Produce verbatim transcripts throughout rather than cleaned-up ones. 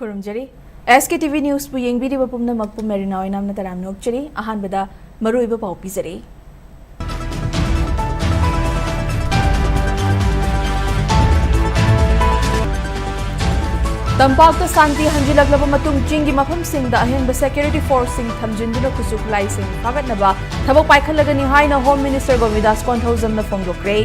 ꯈꯨꯔꯨꯝꯖꯔꯤ꯫ ꯑꯦꯁ ꯀꯦ T V ꯅ꯭ꯌꯨꯁꯄꯨ ꯌꯦꯡꯕꯤꯔꯤꯕ ꯄꯨꯝꯅꯃꯛꯄꯨ Marina ꯑꯣꯏꯅꯥꯝꯅ ꯇꯔꯥꯝꯅ ꯑꯣꯛꯆꯔꯤ꯫ ꯑꯍꯥꯟꯕꯗ ꯃꯔꯨꯑꯣꯏꯕ ꯄꯥꯎ ꯄꯤꯖꯔꯤ꯫ ꯇꯝꯄꯥꯛꯇ ꯁꯥꯟꯇꯤ ꯍꯟꯖꯤꯜꯂꯛꯂꯕ ꯃꯇꯨꯡ ꯆꯤꯡꯒꯤ ꯃꯐꯝꯁꯤꯡꯗ ꯑꯍꯦꯟꯕ ꯁꯦꯀ꯭ꯌꯨꯔꯤꯇꯤ ꯐꯣꯔꯁꯁꯤꯡ ꯊꯝꯖꯤꯟꯗꯨꯅ ꯈꯨꯠꯁꯨ ꯈꯨꯠꯂꯥꯏꯁꯤꯡ ꯐꯥꯒꯠꯅꯕ ꯊꯕꯛ ꯄꯥꯏꯈꯠꯂꯒꯅꯤ ꯍꯥꯏꯅ ꯍꯣꯝ ꯃꯤꯅꯤꯁꯇꯔ ꯒꯣꯕꯤꯟꯗꯥꯁ ꯀꯣꯟꯊꯧꯖꯝꯅ ꯐꯣꯡꯗꯣꯛꯈ꯭ꯔꯦ꯫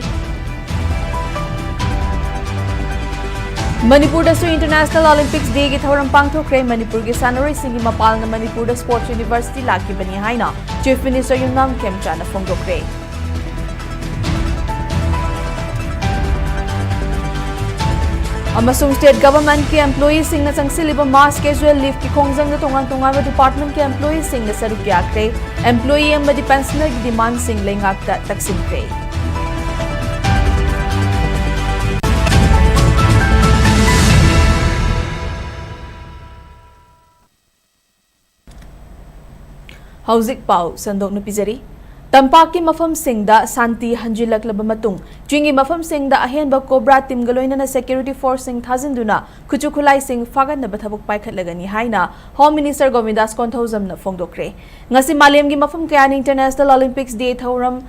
ꯃꯅꯤꯄꯨꯔꯗꯁꯨ ꯏꯟꯇꯔꯅꯦꯁꯅꯦꯜ ꯑꯣꯂꯤꯝꯄꯤꯛꯁ ꯗꯦꯒꯤ ꯊꯧꯔꯝ ꯄꯥꯡꯊꯣꯛꯈ꯭ꯔꯦ꯫ ꯃꯅꯤꯄꯨꯔꯒꯤ ꯁꯥꯟꯅꯔꯣꯏꯁꯤꯡꯒꯤ ꯃꯄꯥꯜꯅ ꯃꯅꯤꯄꯨꯔꯗ ꯁ꯭ꯄꯣꯔꯠꯁ ꯌꯨꯅꯤꯚꯔꯁꯤꯇꯤ ꯂꯥꯛꯈꯤꯕꯅꯤ ꯍꯥꯏꯅ ꯆꯤꯐ ꯃꯤꯅꯤꯁꯇꯔ ꯌꯨꯝꯅꯥꯝ ꯈꯦꯝꯆꯥꯅ ꯐꯣꯡꯗꯣꯛꯈ꯭ꯔꯦ꯫ ꯑꯃꯁꯨꯡ ꯁ꯭ꯇꯦꯠ ꯒꯚꯔꯟꯃꯦꯟꯠꯀꯤ ꯑꯦꯝꯄ꯭ꯂꯣꯌꯤꯁꯤꯡꯅ ꯆꯪꯁꯤꯜꯂꯤꯕ ꯃꯥꯁ ꯀꯦꯖꯨꯑꯦꯜ ꯂꯤꯚꯀꯤ ꯈꯣꯡꯖꯪꯗ ꯇꯣꯉꯥꯟ ꯇꯣꯉꯥꯟꯕ ꯗꯤꯄꯥꯔꯠꯃꯦꯟꯠꯀꯤ ꯑꯦꯝꯄ꯭ꯂꯣꯌꯤꯁꯤꯡꯅ ꯁꯔꯨꯛ ꯌꯥꯈ꯭ꯔꯦ꯫ ꯑꯦꯝꯄ꯭ꯂꯣꯌꯤ ꯑꯃꯗꯤ ꯄꯦꯟꯁꯅꯔꯒꯤ ꯗꯤꯃꯥꯟꯁꯤꯡ ꯂꯩꯉꯥꯛꯇ ꯇꯛꯁꯤꯟꯈ꯭ꯔꯦ꯫ ꯍꯧꯖꯤꯛ ꯄꯥꯎ ꯁꯟꯗꯣꯛꯅ ꯄꯤꯖꯔꯤ꯫ ꯇꯝꯄꯥꯛꯀꯤ ꯃꯐꯝꯁꯤꯡꯗ ꯁꯥꯟꯇꯤ ꯍꯟꯖꯤꯜꯂꯛꯂꯕ ꯃꯇꯨꯡ, ꯆꯤꯡꯒꯤ ꯃꯐꯝꯁꯤꯡꯗ ꯑꯍꯦꯟꯕ ꯀꯣꯕ꯭ꯔꯥ ꯇꯤꯝꯒ ꯂꯣꯏꯅꯅ ꯁꯦꯀ꯭ꯌꯨꯔꯤꯇꯤ ꯐꯣꯔꯁꯁꯤꯡ ꯊꯥꯖꯤꯟꯗꯨꯅ ꯈꯨꯠꯁꯨ ꯈꯨꯠꯂꯥꯏꯁꯤꯡ ꯐꯥꯒꯠꯅꯕ ꯊꯕꯛ ꯄꯥꯏꯈꯠꯂꯒꯅꯤ ꯍꯥꯏꯅ ꯍꯣꯝ ꯃꯤꯅꯤꯁꯇꯔ ꯒꯣꯕꯤꯟꯗꯥꯁ ꯀꯣꯟꯊꯧꯖꯝꯅ ꯐꯣꯡꯗꯣꯛꯈ꯭ꯔꯦ꯫ ꯉꯁꯤ ꯃꯥꯂꯦꯝꯒꯤ ꯃꯐꯝ ꯀꯌꯥꯅ ꯏꯟꯇꯔꯅꯦꯁꯅꯦꯜ ꯑꯣꯂꯤꯝꯄꯤꯛꯁ ꯗꯦ ꯊꯧꯔꯝ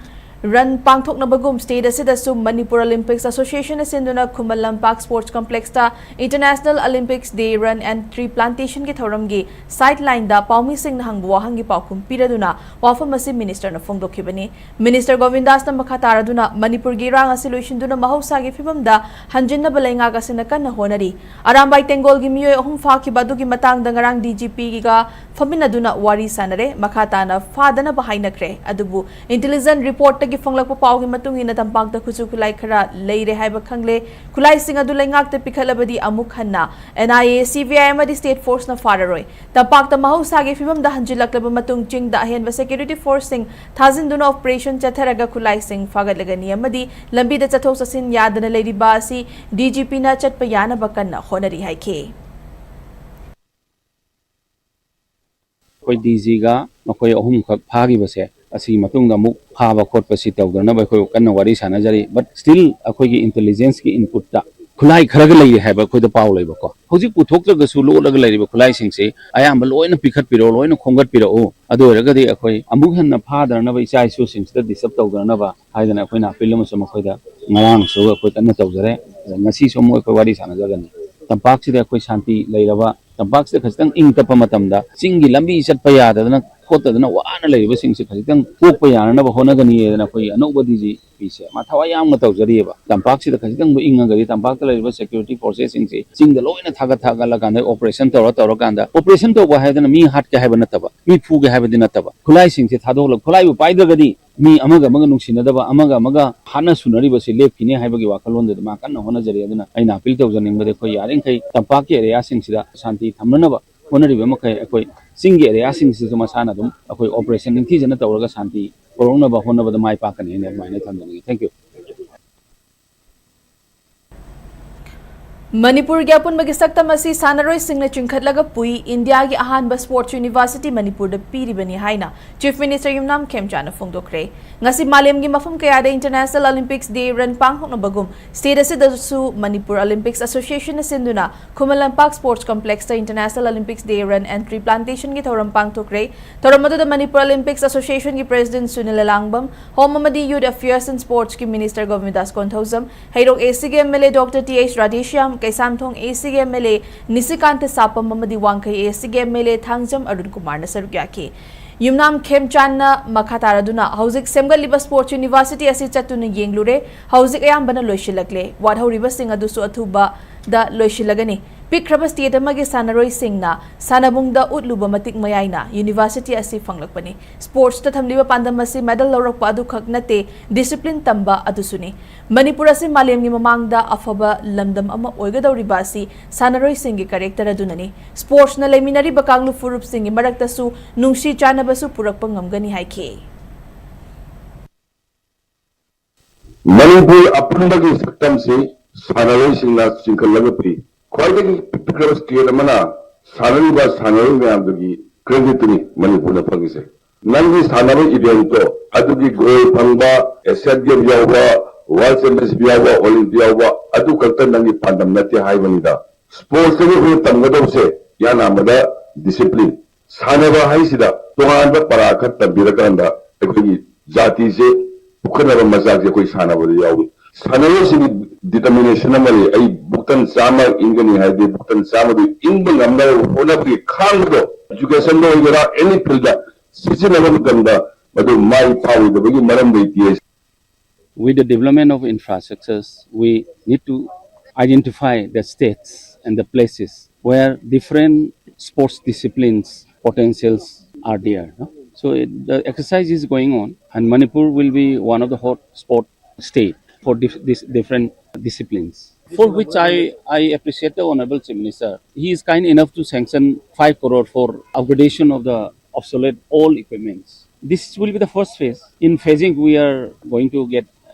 ꯔꯟ ꯄꯥꯡꯊꯣꯛꯅꯕꯒꯨꯝ, ꯁ꯭ꯇꯦꯠ ꯑꯁꯤꯗꯁꯨ ꯃꯅꯤꯄꯨꯔ ꯑꯣꯂꯤꯝꯄꯤꯛꯁ ꯑꯦꯁꯣꯁꯤꯌꯦꯁꯟꯅ ꯁꯤꯟꯗꯨꯅ ꯈꯨꯃꯟ ꯂꯝꯄꯥꯛ ꯁ꯭ꯄꯣꯔꯠꯁ ꯀꯝꯄ꯭ꯂꯦꯛꯁꯇ international Olympics day run and tree ꯄ꯭ꯂꯥꯟꯇꯦꯁꯟꯒꯤ ꯊꯧꯔꯝꯒꯤ ꯁꯥꯏꯠ ꯂꯥꯏꯟꯗ ꯄꯥꯎꯃꯤꯁꯤꯡꯅ ꯍꯪꯕ ꯋꯥꯍꯪꯒꯤ ꯄꯥꯎꯈꯨꯝ ꯄꯤꯔꯗꯨꯅ ꯋꯥꯐꯝ ꯑꯁꯤ ꯃꯤꯅꯤꯁꯇꯔꯅ ꯐꯣꯡꯗꯣꯛꯈꯤꯕꯅꯤ꯫ ꯃꯤꯅꯤꯁꯇꯔ ꯒꯣꯕꯤꯟꯗꯥꯁꯅ ꯃꯈꯥ ꯇꯥꯔꯗꯨꯅ ꯃꯅꯤꯄꯨꯔꯒꯤ ꯏꯔꯥꯡ ꯑꯁꯤ ꯂꯣꯏꯁꯤꯟꯗꯨꯅ ꯃꯍꯧꯁꯥꯒꯤ ꯐꯤꯕꯝꯗ ꯍꯟꯖꯤꯟꯅꯕ ꯂꯩꯉꯥꯛ ꯑꯁꯤꯅ ꯀꯟꯅ ꯍꯣꯠꯅꯔꯤ꯫ ꯑꯔꯥꯝꯕꯥꯏ ꯇꯦꯡꯒꯣꯜꯒꯤ ꯃꯤꯑꯣꯏ ꯑꯍꯨꯝ ꯐꯥꯈꯤꯕ ꯑꯗꯨꯒꯤ ꯃꯇꯥꯡꯗ ꯉꯔꯥꯡ ꯗꯤ ꯖꯤ ꯄꯤꯒ ꯐꯝꯃꯤꯟꯅꯗꯨꯅ ꯋꯥꯔꯤ ꯁꯥꯟꯅꯔꯦ꯫ ꯃꯈꯥ ꯇꯥꯅ ꯐꯥꯗꯅꯕ ꯍꯥꯏꯅꯈ꯭ꯔꯦ꯫ ꯑꯗꯨꯕꯨ ꯏꯟꯇꯦꯂꯤꯖꯦꯟꯁ ꯔꯤꯄꯣꯔꯠꯇꯒꯤ ꯐꯪꯂꯛꯄ ꯄꯥꯎꯒꯤ ꯃꯇꯨꯡ ꯏꯟꯅ ꯇꯝꯄꯥꯛꯇ ꯈꯨꯠꯁꯨ ꯈꯨꯠꯂꯥꯏ ꯈꯔ ꯂꯩꯔꯦ ꯍꯥꯏꯕ ꯈꯪꯂꯦ꯫ ꯈꯨꯠꯂꯥꯏꯁꯤꯡ ꯑꯗꯨ ꯂꯩꯉꯥꯛꯇ ꯄꯤꯈꯠꯂꯕꯗꯤ ꯑꯃꯨꯛ ꯍꯟꯅ and I A, C B ꯑꯥꯏ ꯑꯃꯗꯤ ꯁ꯭ꯇꯦꯠ ꯐꯣꯔꯁꯅ ꯐꯥꯔꯔꯣꯏ꯫ ꯇꯝꯄꯥꯛꯇ ꯃꯍꯧꯁꯥꯒꯤ ꯐꯤꯕꯝꯗ ꯍꯟꯖꯤꯜꯂꯛꯂꯕ ꯃꯇꯨꯡ ꯆꯤꯡꯗ ꯑꯍꯦꯟꯕ ꯁꯦꯀ꯭ꯌꯨꯔꯤꯇꯤ ꯐꯣꯔꯁꯁꯤꯡ ꯊꯥꯖꯤꯟꯗꯨꯅ ꯑꯣꯄꯔꯦꯁꯟ ꯆꯠꯊꯔꯒ ꯈꯨꯠꯂꯥꯏꯁꯤꯡ ꯐꯥꯒꯠꯂꯒꯅꯤ ꯑꯃꯗꯤ ꯂꯝꯕꯤꯗ ꯆꯠꯊꯣꯛ ꯆꯠꯁꯤꯟ ꯌꯥꯗꯅ ꯂꯩꯔꯤꯕ ꯑꯁꯤ ꯗꯤ ꯖꯤ ꯄꯤꯅ ꯆꯠꯄ ꯌꯥꯅꯕ ꯀꯟꯅ ꯍꯣꯠꯅꯔꯤ ꯍꯥꯏꯈꯤ꯫ ꯑꯩꯈꯣꯏ ꯗꯤ ꯖꯤꯒ ꯃꯈꯣꯏ ꯑꯍꯨꯝꯈꯛ ꯐꯥꯈꯤꯕꯁꯦ, ꯑꯁꯤꯒꯤ ꯃꯇꯨꯡꯗ ꯑꯃꯨꯛ ꯐꯥꯕ ꯈꯣꯠꯄꯁꯤ ꯇꯧꯗꯅꯕ ꯑꯩꯈꯣꯏ ꯀꯟꯅ ꯋꯥꯔꯤ ꯁꯥꯟꯅꯖꯔꯤ꯫ But still ꯑꯩꯈꯣꯏꯒꯤ ꯏꯟꯇꯦꯂꯤꯖꯦꯟꯁꯀꯤ ꯏꯟꯄꯨꯠꯇ ꯈꯨꯠꯂꯥꯏ ꯈꯔꯒ ꯂꯩꯔꯤ ꯍꯥꯏꯕ ꯑꯩꯈꯣꯏꯗ ꯄꯥꯎ ꯂꯩꯕꯀꯣ꯫ ꯍꯧꯖꯤꯛ ꯄꯨꯊꯣꯛꯇ꯭ꯔꯒꯁꯨ ꯂꯣꯠꯂꯒ ꯂꯩꯔꯤꯕ ꯈꯨꯠꯂꯥꯏꯁꯤꯡꯁꯤ ꯑꯌꯥꯝꯕ ꯂꯣꯏꯅ ꯄꯤꯈꯠꯄꯤꯔꯛꯑꯣ, ꯂꯣꯏꯅ ꯈꯣꯝꯒꯠꯄꯤꯔꯛꯎ꯫ ꯑꯗꯨ ꯑꯣꯏꯔꯒꯗꯤ ꯑꯩꯈꯣꯏ ꯑꯃꯨꯛ ꯍꯦꯟꯅ ꯐꯥꯗꯅꯕ, ꯏꯆꯥ ꯏꯁꯨꯁꯤꯡꯁꯤꯗ ꯗꯤꯁꯇꯔꯕ ꯇꯧꯗꯅꯕ ꯍꯥꯏꯗꯅ ꯑꯩꯈꯣꯏꯅ ꯑꯄꯤꯜ ꯑꯃꯁꯨ ꯃꯈꯣꯏꯗ ꯉꯔꯥꯡꯁꯨ ꯑꯩꯈꯣꯏ ꯀꯟꯅ ꯇꯧꯖꯔꯦ꯫ ꯑꯗ ꯉꯁꯤꯁꯨ ꯑꯃꯨꯛ ꯑꯩꯈꯣꯏ ꯋꯥꯔꯤ ꯁꯥꯟꯅꯖꯒꯅꯤ꯫ ꯇꯝꯄꯥꯛꯁꯤꯗ ꯑꯩꯈꯣꯏ ꯁꯥꯟꯇꯤ ꯂꯩꯔꯕ, ꯇꯝꯄꯥꯛꯁꯤꯗ ꯈꯖꯤꯛꯇꯪ ꯏꯪ ꯇꯞꯄ ꯃꯇꯝꯗ ꯆꯤꯡꯒꯤ ꯂꯝꯕꯤ ꯆꯠꯄ ꯌꯥꯗꯗꯅ ꯈꯣꯠꯇꯗꯅ ꯋꯥꯅ ꯂꯩꯔꯤꯕꯁꯤꯡꯁꯦ ꯈꯖꯤꯛꯇꯪ ꯀꯣꯛꯄ ꯌꯥꯅꯅꯕ ꯍꯣꯠꯅꯒꯅꯤ ꯍꯥꯏꯗꯅ ꯑꯩꯈꯣꯏ ꯑꯅꯧꯕ ꯗꯤ ꯖꯤ ꯄꯤꯁꯦ ꯃꯥ ꯊꯋꯥꯏ ꯌꯥꯝꯅ ꯇꯧꯖꯔꯤꯑꯕ꯫ ꯇꯝꯄꯥꯛꯁꯤꯗ ꯈꯖꯤꯛꯇꯪꯕꯨ ꯏꯪꯉꯒꯗꯤ ꯇꯝꯄꯥꯛꯇ ꯂꯩꯔꯤꯕ ꯁꯦꯀ꯭ꯌꯨꯔꯤꯇꯤ ꯐꯣꯔꯁꯦꯁꯁꯤꯡꯁꯤ ꯆꯤꯡꯗ ꯂꯣꯏꯅ ꯊꯥꯒꯠ ꯊꯥꯒꯠꯂꯀꯥꯟꯗ ꯑꯣꯄꯔꯦꯁꯟ ꯇꯧꯔ ꯇꯧꯔꯀꯥꯟꯗ, ꯑꯣꯄꯔꯦꯁꯟ ꯇꯧꯕ ꯍꯥꯏꯗꯅ ꯃꯤ ꯍꯥꯠꯀꯦ ꯍꯥꯏꯕ ꯅꯠꯇꯕ, ꯃꯤ ꯐꯨꯒꯦ ꯍꯥꯏꯕꯗꯤ ꯅꯠꯇꯕ, ꯈꯨꯠꯂꯥꯏꯁꯤꯡꯁꯦ ꯊꯥꯗꯣꯛꯂꯒ, ꯈꯨꯠꯂꯥꯏꯕꯨ ꯄꯥꯏꯗ꯭ꯔꯒꯗꯤ ꯃꯤ ꯑꯃꯒ ꯑꯃꯒ ꯅꯨꯡꯁꯤꯅꯗꯕ, ꯑꯃꯒ ꯑꯃꯒ ꯍꯥꯠꯅ ꯁꯨꯅꯔꯤꯕꯁꯤ ꯂꯦꯞꯈꯤꯅꯤ ꯍꯥꯏꯕꯒꯤ ꯋꯥꯈꯜꯂꯣꯟꯗꯨꯗ ꯃꯥ ꯀꯟꯅ ꯍꯣꯠꯅꯖꯔꯤ꯫ ꯑꯗꯨꯅ ꯑꯩꯅ ꯑꯄꯤꯜ ꯇꯧꯖꯅꯤꯡꯕꯗꯤ ꯑꯩꯈꯣꯏ ꯌꯥꯔꯤꯈꯩ ꯇꯝꯄꯥꯛꯀꯤ ꯑꯦꯔꯤꯌꯥꯁꯤꯡꯁꯤꯗ ꯁꯥꯟꯇꯤ ꯊꯝꯅꯅꯕ ꯍꯣꯠꯅꯔꯤꯕ ꯃꯈꯩ ꯑꯩꯈꯣꯏ ꯆꯤꯡꯒꯤ ꯑꯦꯔꯤꯌꯥꯁꯤꯡꯁꯤꯁꯨ ꯃꯁꯥꯅ ꯑꯗꯨꯝ ꯑꯩꯈꯣꯏ ꯑꯣꯄꯔꯦꯁꯟ ꯅꯤꯡꯊꯤꯖꯅ ꯇꯧꯔꯒ ꯁꯥꯟꯇꯤ ꯄꯨꯔꯛꯅꯕ ꯍꯣꯠꯅꯕꯗ ꯃꯥꯏ ꯄꯥꯛꯀꯅꯤ ꯍꯥꯏꯅ ꯑꯗꯨꯃꯥꯏꯅ ꯊꯝꯖꯅꯤꯡꯉꯤ꯫ Thank you꯫ ꯃꯅꯤꯄꯨꯔꯒꯤ ꯑꯄꯨꯟꯕꯒꯤ ꯁꯛꯇꯝ ꯑꯁꯤ ꯁꯥꯟꯅꯔꯣꯏꯁꯤꯡꯅ ꯆꯤꯡꯈꯠꯂꯒ ꯄꯨꯏ, ꯏꯟꯗꯤꯌꯥꯒꯤ ꯑꯍꯥꯟꯕ ꯁ꯭ꯄꯣꯔꯠꯁ ꯌꯨꯅꯤꯚꯔꯁꯤꯇꯤ ꯃꯅꯤꯄꯨꯔꯗ ꯄꯤꯔꯤꯕꯅꯤ ꯍꯥꯏꯅ ꯆꯤꯐ ꯃꯤꯅꯤꯁꯇꯔ ꯌꯨꯝꯅꯥꯝ ꯈꯦꯝꯆꯥꯟꯅ ꯐꯣꯡꯗꯣꯛꯈ꯭ꯔꯦ꯫ ꯉꯁꯤ ꯃꯥꯂꯦꯝꯒꯤ ꯃꯐꯝ ꯀꯌꯥꯗ ꯏꯟꯇꯔꯅꯦꯁꯅꯦꯜ ꯑꯣꯂꯤꯝꯄꯤꯛꯁ ꯗꯦ ꯔꯟ ꯄꯥꯡꯊꯣꯛꯅꯕꯒꯨꯝ ꯁ꯭ꯇꯦꯠ ꯑꯁꯤꯗꯁꯨ ꯃꯅꯤꯄꯨꯔ ꯑꯣꯂꯤꯝꯄꯤꯛꯁ ꯑꯦꯁꯣꯁꯤꯌꯦꯁꯟꯅ ꯁꯤꯟꯗꯨꯅ ꯈꯨꯃꯟ ꯂꯝꯄꯥꯛ ꯁ꯭ꯄꯣꯔꯠꯁ ꯀꯝꯄ꯭ꯂꯦꯛꯁꯇ international Olympics day run and tree ꯄ꯭ꯂꯥꯟꯇꯦꯁꯟꯒꯤ ꯊꯧꯔꯝ ꯄꯥꯡꯊꯣꯛꯈ꯭ꯔꯦ꯫ ꯊꯧꯔꯝ ꯑꯗꯨꯗ ꯃꯅꯤꯄꯨꯔ ꯑꯣꯂꯤꯝꯄꯤꯛꯁ ꯑꯦꯁꯣꯁꯤꯌꯦꯁꯟꯒꯤ ꯄ꯭ꯔꯦꯁꯤꯗꯦꯟꯠ ꯁꯨꯅꯤꯜ ꯂꯂꯥꯡꯕꯝ, ꯍꯣꯝ ꯑꯃꯗꯤ ꯌꯨꯠ ꯑꯦꯐꯤꯌꯔꯁ ꯑꯦꯟ ꯁ꯭ꯄꯣꯔꯠꯁꯀꯤ ꯃꯤꯅꯤꯁꯇꯔ ꯒꯣꯕꯤꯟꯗꯥꯁ ꯀꯣꯟꯊꯧꯖꯝ, ꯍꯩꯔꯣꯛ ꯑꯦꯁꯤꯒꯤ M L A doctor T H Radheshyam, Keishamthong ꯑꯦꯁꯤꯒꯤ M L A Nishikanta Sapam ꯑꯃꯗꯤ ꯋꯥꯡꯈꯩ ꯑꯦꯁꯤꯒꯤ M L A Thangjam Arun ꯀꯨꯃꯥꯔꯅ ꯁꯔꯨꯛ ꯌꯥꯈꯤ꯫ ꯌꯨꯝꯅꯥꯝ ꯈꯦꯝꯆꯥꯟꯅ ꯃꯈꯥ ꯇꯥꯔꯗꯨꯅ ꯍꯧꯖꯤꯛ ꯁꯦꯝꯒꯠꯂꯤꯕ ꯁ꯭ꯄꯣꯔꯠꯁ ꯌꯨꯅꯤꯚꯔꯁꯤꯇꯤ ꯑꯁꯤ ꯆꯠꯇꯨꯅ ꯌꯦꯡꯂꯨꯔꯦ꯫ ꯍꯧꯖꯤꯛ ꯑꯌꯥꯝꯕꯅ ꯂꯣꯏꯁꯤꯜꯂꯛꯂꯦ꯫ ꯋꯥꯠꯍꯧꯔꯤꯕꯁꯤꯡ ꯑꯗꯨꯁꯨ ꯑꯊꯨꯕꯗ ꯂꯣꯏꯁꯤꯜꯂꯒꯅꯤ꯫ ꯄꯤꯛꯈ꯭ꯔꯕ ꯁ꯭ꯇꯦꯠ ꯑꯃꯒꯤ ꯁꯥꯟꯅꯔꯣꯏꯁꯤꯡꯅ ꯁꯥꯟꯅꯕꯨꯡꯗ ꯎꯠꯂꯨꯕ ꯃꯇꯤꯛ ꯃꯌꯥꯏꯅ ꯌꯨꯅꯤꯚꯔꯁꯤꯇꯤ ꯑꯁꯤ ꯐꯪꯂꯛꯄꯅꯤ꯫ ꯁ꯭ꯄꯣꯔꯠꯁꯇ ꯊꯝꯂꯤꯕ ꯄꯥꯟꯗꯝ ꯑꯁꯤ ꯃꯦꯗꯜ ꯂꯧꯔꯛꯄ ꯑꯗꯨꯈꯛ ꯅꯠꯇꯦ, ꯗꯤꯁꯤꯄ꯭ꯂꯤꯟ ꯇꯝꯕ ꯑꯗꯨꯁꯨꯅꯤ꯫ ꯃꯅꯤꯄꯨꯔ ꯑꯁꯤ ꯃꯥꯂꯦꯝꯒꯤ ꯃꯃꯥꯡꯗ ꯑꯐꯕ ꯂꯝꯗꯝ ꯑꯃ ꯑꯣꯏꯒꯗꯧꯔꯤꯕ ꯑꯁꯤ ꯁꯥꯟꯅꯔꯣꯏꯁꯤꯡꯒꯤ ꯀꯦꯔꯦꯛꯇꯔ ꯑꯗꯨꯅꯅꯤ꯫ ꯁ꯭ꯄꯣꯔꯠꯁꯅ ꯂꯩꯃꯤꯟꯅꯔꯤꯕ ꯀꯥꯡꯂꯨꯞ ꯐꯨꯔꯨꯞꯁꯤꯡꯒꯤ ꯃꯔꯛꯇꯁꯨ ꯅꯨꯡꯁꯤ ꯆꯥꯟꯅꯕꯁꯨ ꯄꯨꯔꯛꯄ ꯉꯝꯒꯅꯤ ꯍꯥꯏꯈꯤ꯫ ꯃꯅꯤꯄꯨꯔ ꯑꯄꯨꯟꯕꯒꯤ ꯁꯛꯇꯝꯁꯤ ꯁꯥꯟꯅꯔꯣꯏꯁꯤꯡꯅ ꯆꯤꯡꯈꯠꯂꯒ ꯄꯨꯏ꯫ ꯈ꯭ꯋꯥꯏꯗꯒꯤ ꯄꯤꯛꯈ꯭ꯔꯕ ꯁ꯭ꯇꯦꯠ ꯑꯃꯅ ꯁꯥꯟꯅꯔꯤꯕ ꯁꯥꯟꯅꯔꯣꯏ ꯃꯌꯥꯝꯗꯨꯒꯤ ꯀ꯭ꯔꯦꯗꯤꯠꯇꯨꯅꯤ ꯃꯅꯤꯄꯨꯔꯅ ꯐꯪꯉꯤꯁꯦ꯫ ꯅꯪꯒꯤ ꯁꯥꯟꯅꯕ ꯏꯚꯦꯟꯠꯇꯣ, ꯑꯗꯨꯒꯤ ꯒꯣꯜ ꯐꯪꯕ, ꯑꯦꯁꯤꯌꯥꯟ ꯒꯦꯝ ꯌꯥꯎꯕ, World Championship ꯌꯥꯎꯕ, Olympic ꯌꯥꯎꯕ, ꯑꯗꯨ ꯈꯛꯇ ꯅꯪꯒꯤ ꯄꯥꯟꯗꯝ ꯅꯠꯇꯦ ꯍꯥꯏꯕꯅꯤꯗ꯫ Sportsꯇꯒꯤ ꯑꯩꯈꯣꯏꯅ ꯇꯝꯒꯗꯧꯕꯁꯦ ꯒ꯭ꯌꯥꯟ ꯑꯃꯗ discipline꯫ ꯁꯥꯟꯅꯕ ꯍꯥꯏꯁꯤꯗ ꯇꯣꯉꯥꯟꯕ ꯄꯔꯥ ꯈꯔ ꯇꯝꯕꯤꯔꯀꯥꯟꯗ ꯑꯩꯈꯣꯏꯒꯤ ꯖꯥꯇꯤꯁꯦ ꯄꯨꯈꯠꯅꯕ ꯃꯆꯥꯛꯁꯦ ꯑꯩꯈꯣꯏ ꯁꯥꯟꯅꯕꯗ ꯌꯥꯎꯏ꯫ ꯁꯥꯟꯅꯔꯣꯏꯁꯤꯡꯒꯤ determination ꯑꯃ ꯂꯩ, "ꯑꯩ ꯕꯨꯛꯇꯟ ꯆꯥꯝꯃ ꯏꯟꯒꯅꯤ" ꯍꯥꯏꯔꯗꯤ ꯕꯨꯛꯇꯟ ꯆꯥꯝꯃꯗꯨ ꯏꯟꯕ ꯉꯝꯅꯕ ꯍꯣꯠꯅꯕꯒꯤ ꯈꯥꯡꯕꯗꯣ educationꯗ ꯑꯣꯏꯒꯦꯔꯥ any fieldꯗ ꯁꯤꯖꯤꯟꯅꯕ ꯃꯇꯝꯗ ꯃꯗꯨ ꯃꯥꯏ ꯄꯥꯛꯑꯣꯏꯗꯕꯒꯤ ꯃꯔꯝ ꯂꯩꯇꯦ꯫ With the development of infrastructures, we need to identify the states and the places where different sports disciplines potentials are there. No? So it, the exercise is going on, and Manipur will be one of the hot spot state for dif- this different disciplines. For which I, I appreciate the Honorable Chief Minister. He is kind enough to sanction five crore for upgradation of the obsolete old equipments. This will be the first phase. In phasing, we are going to get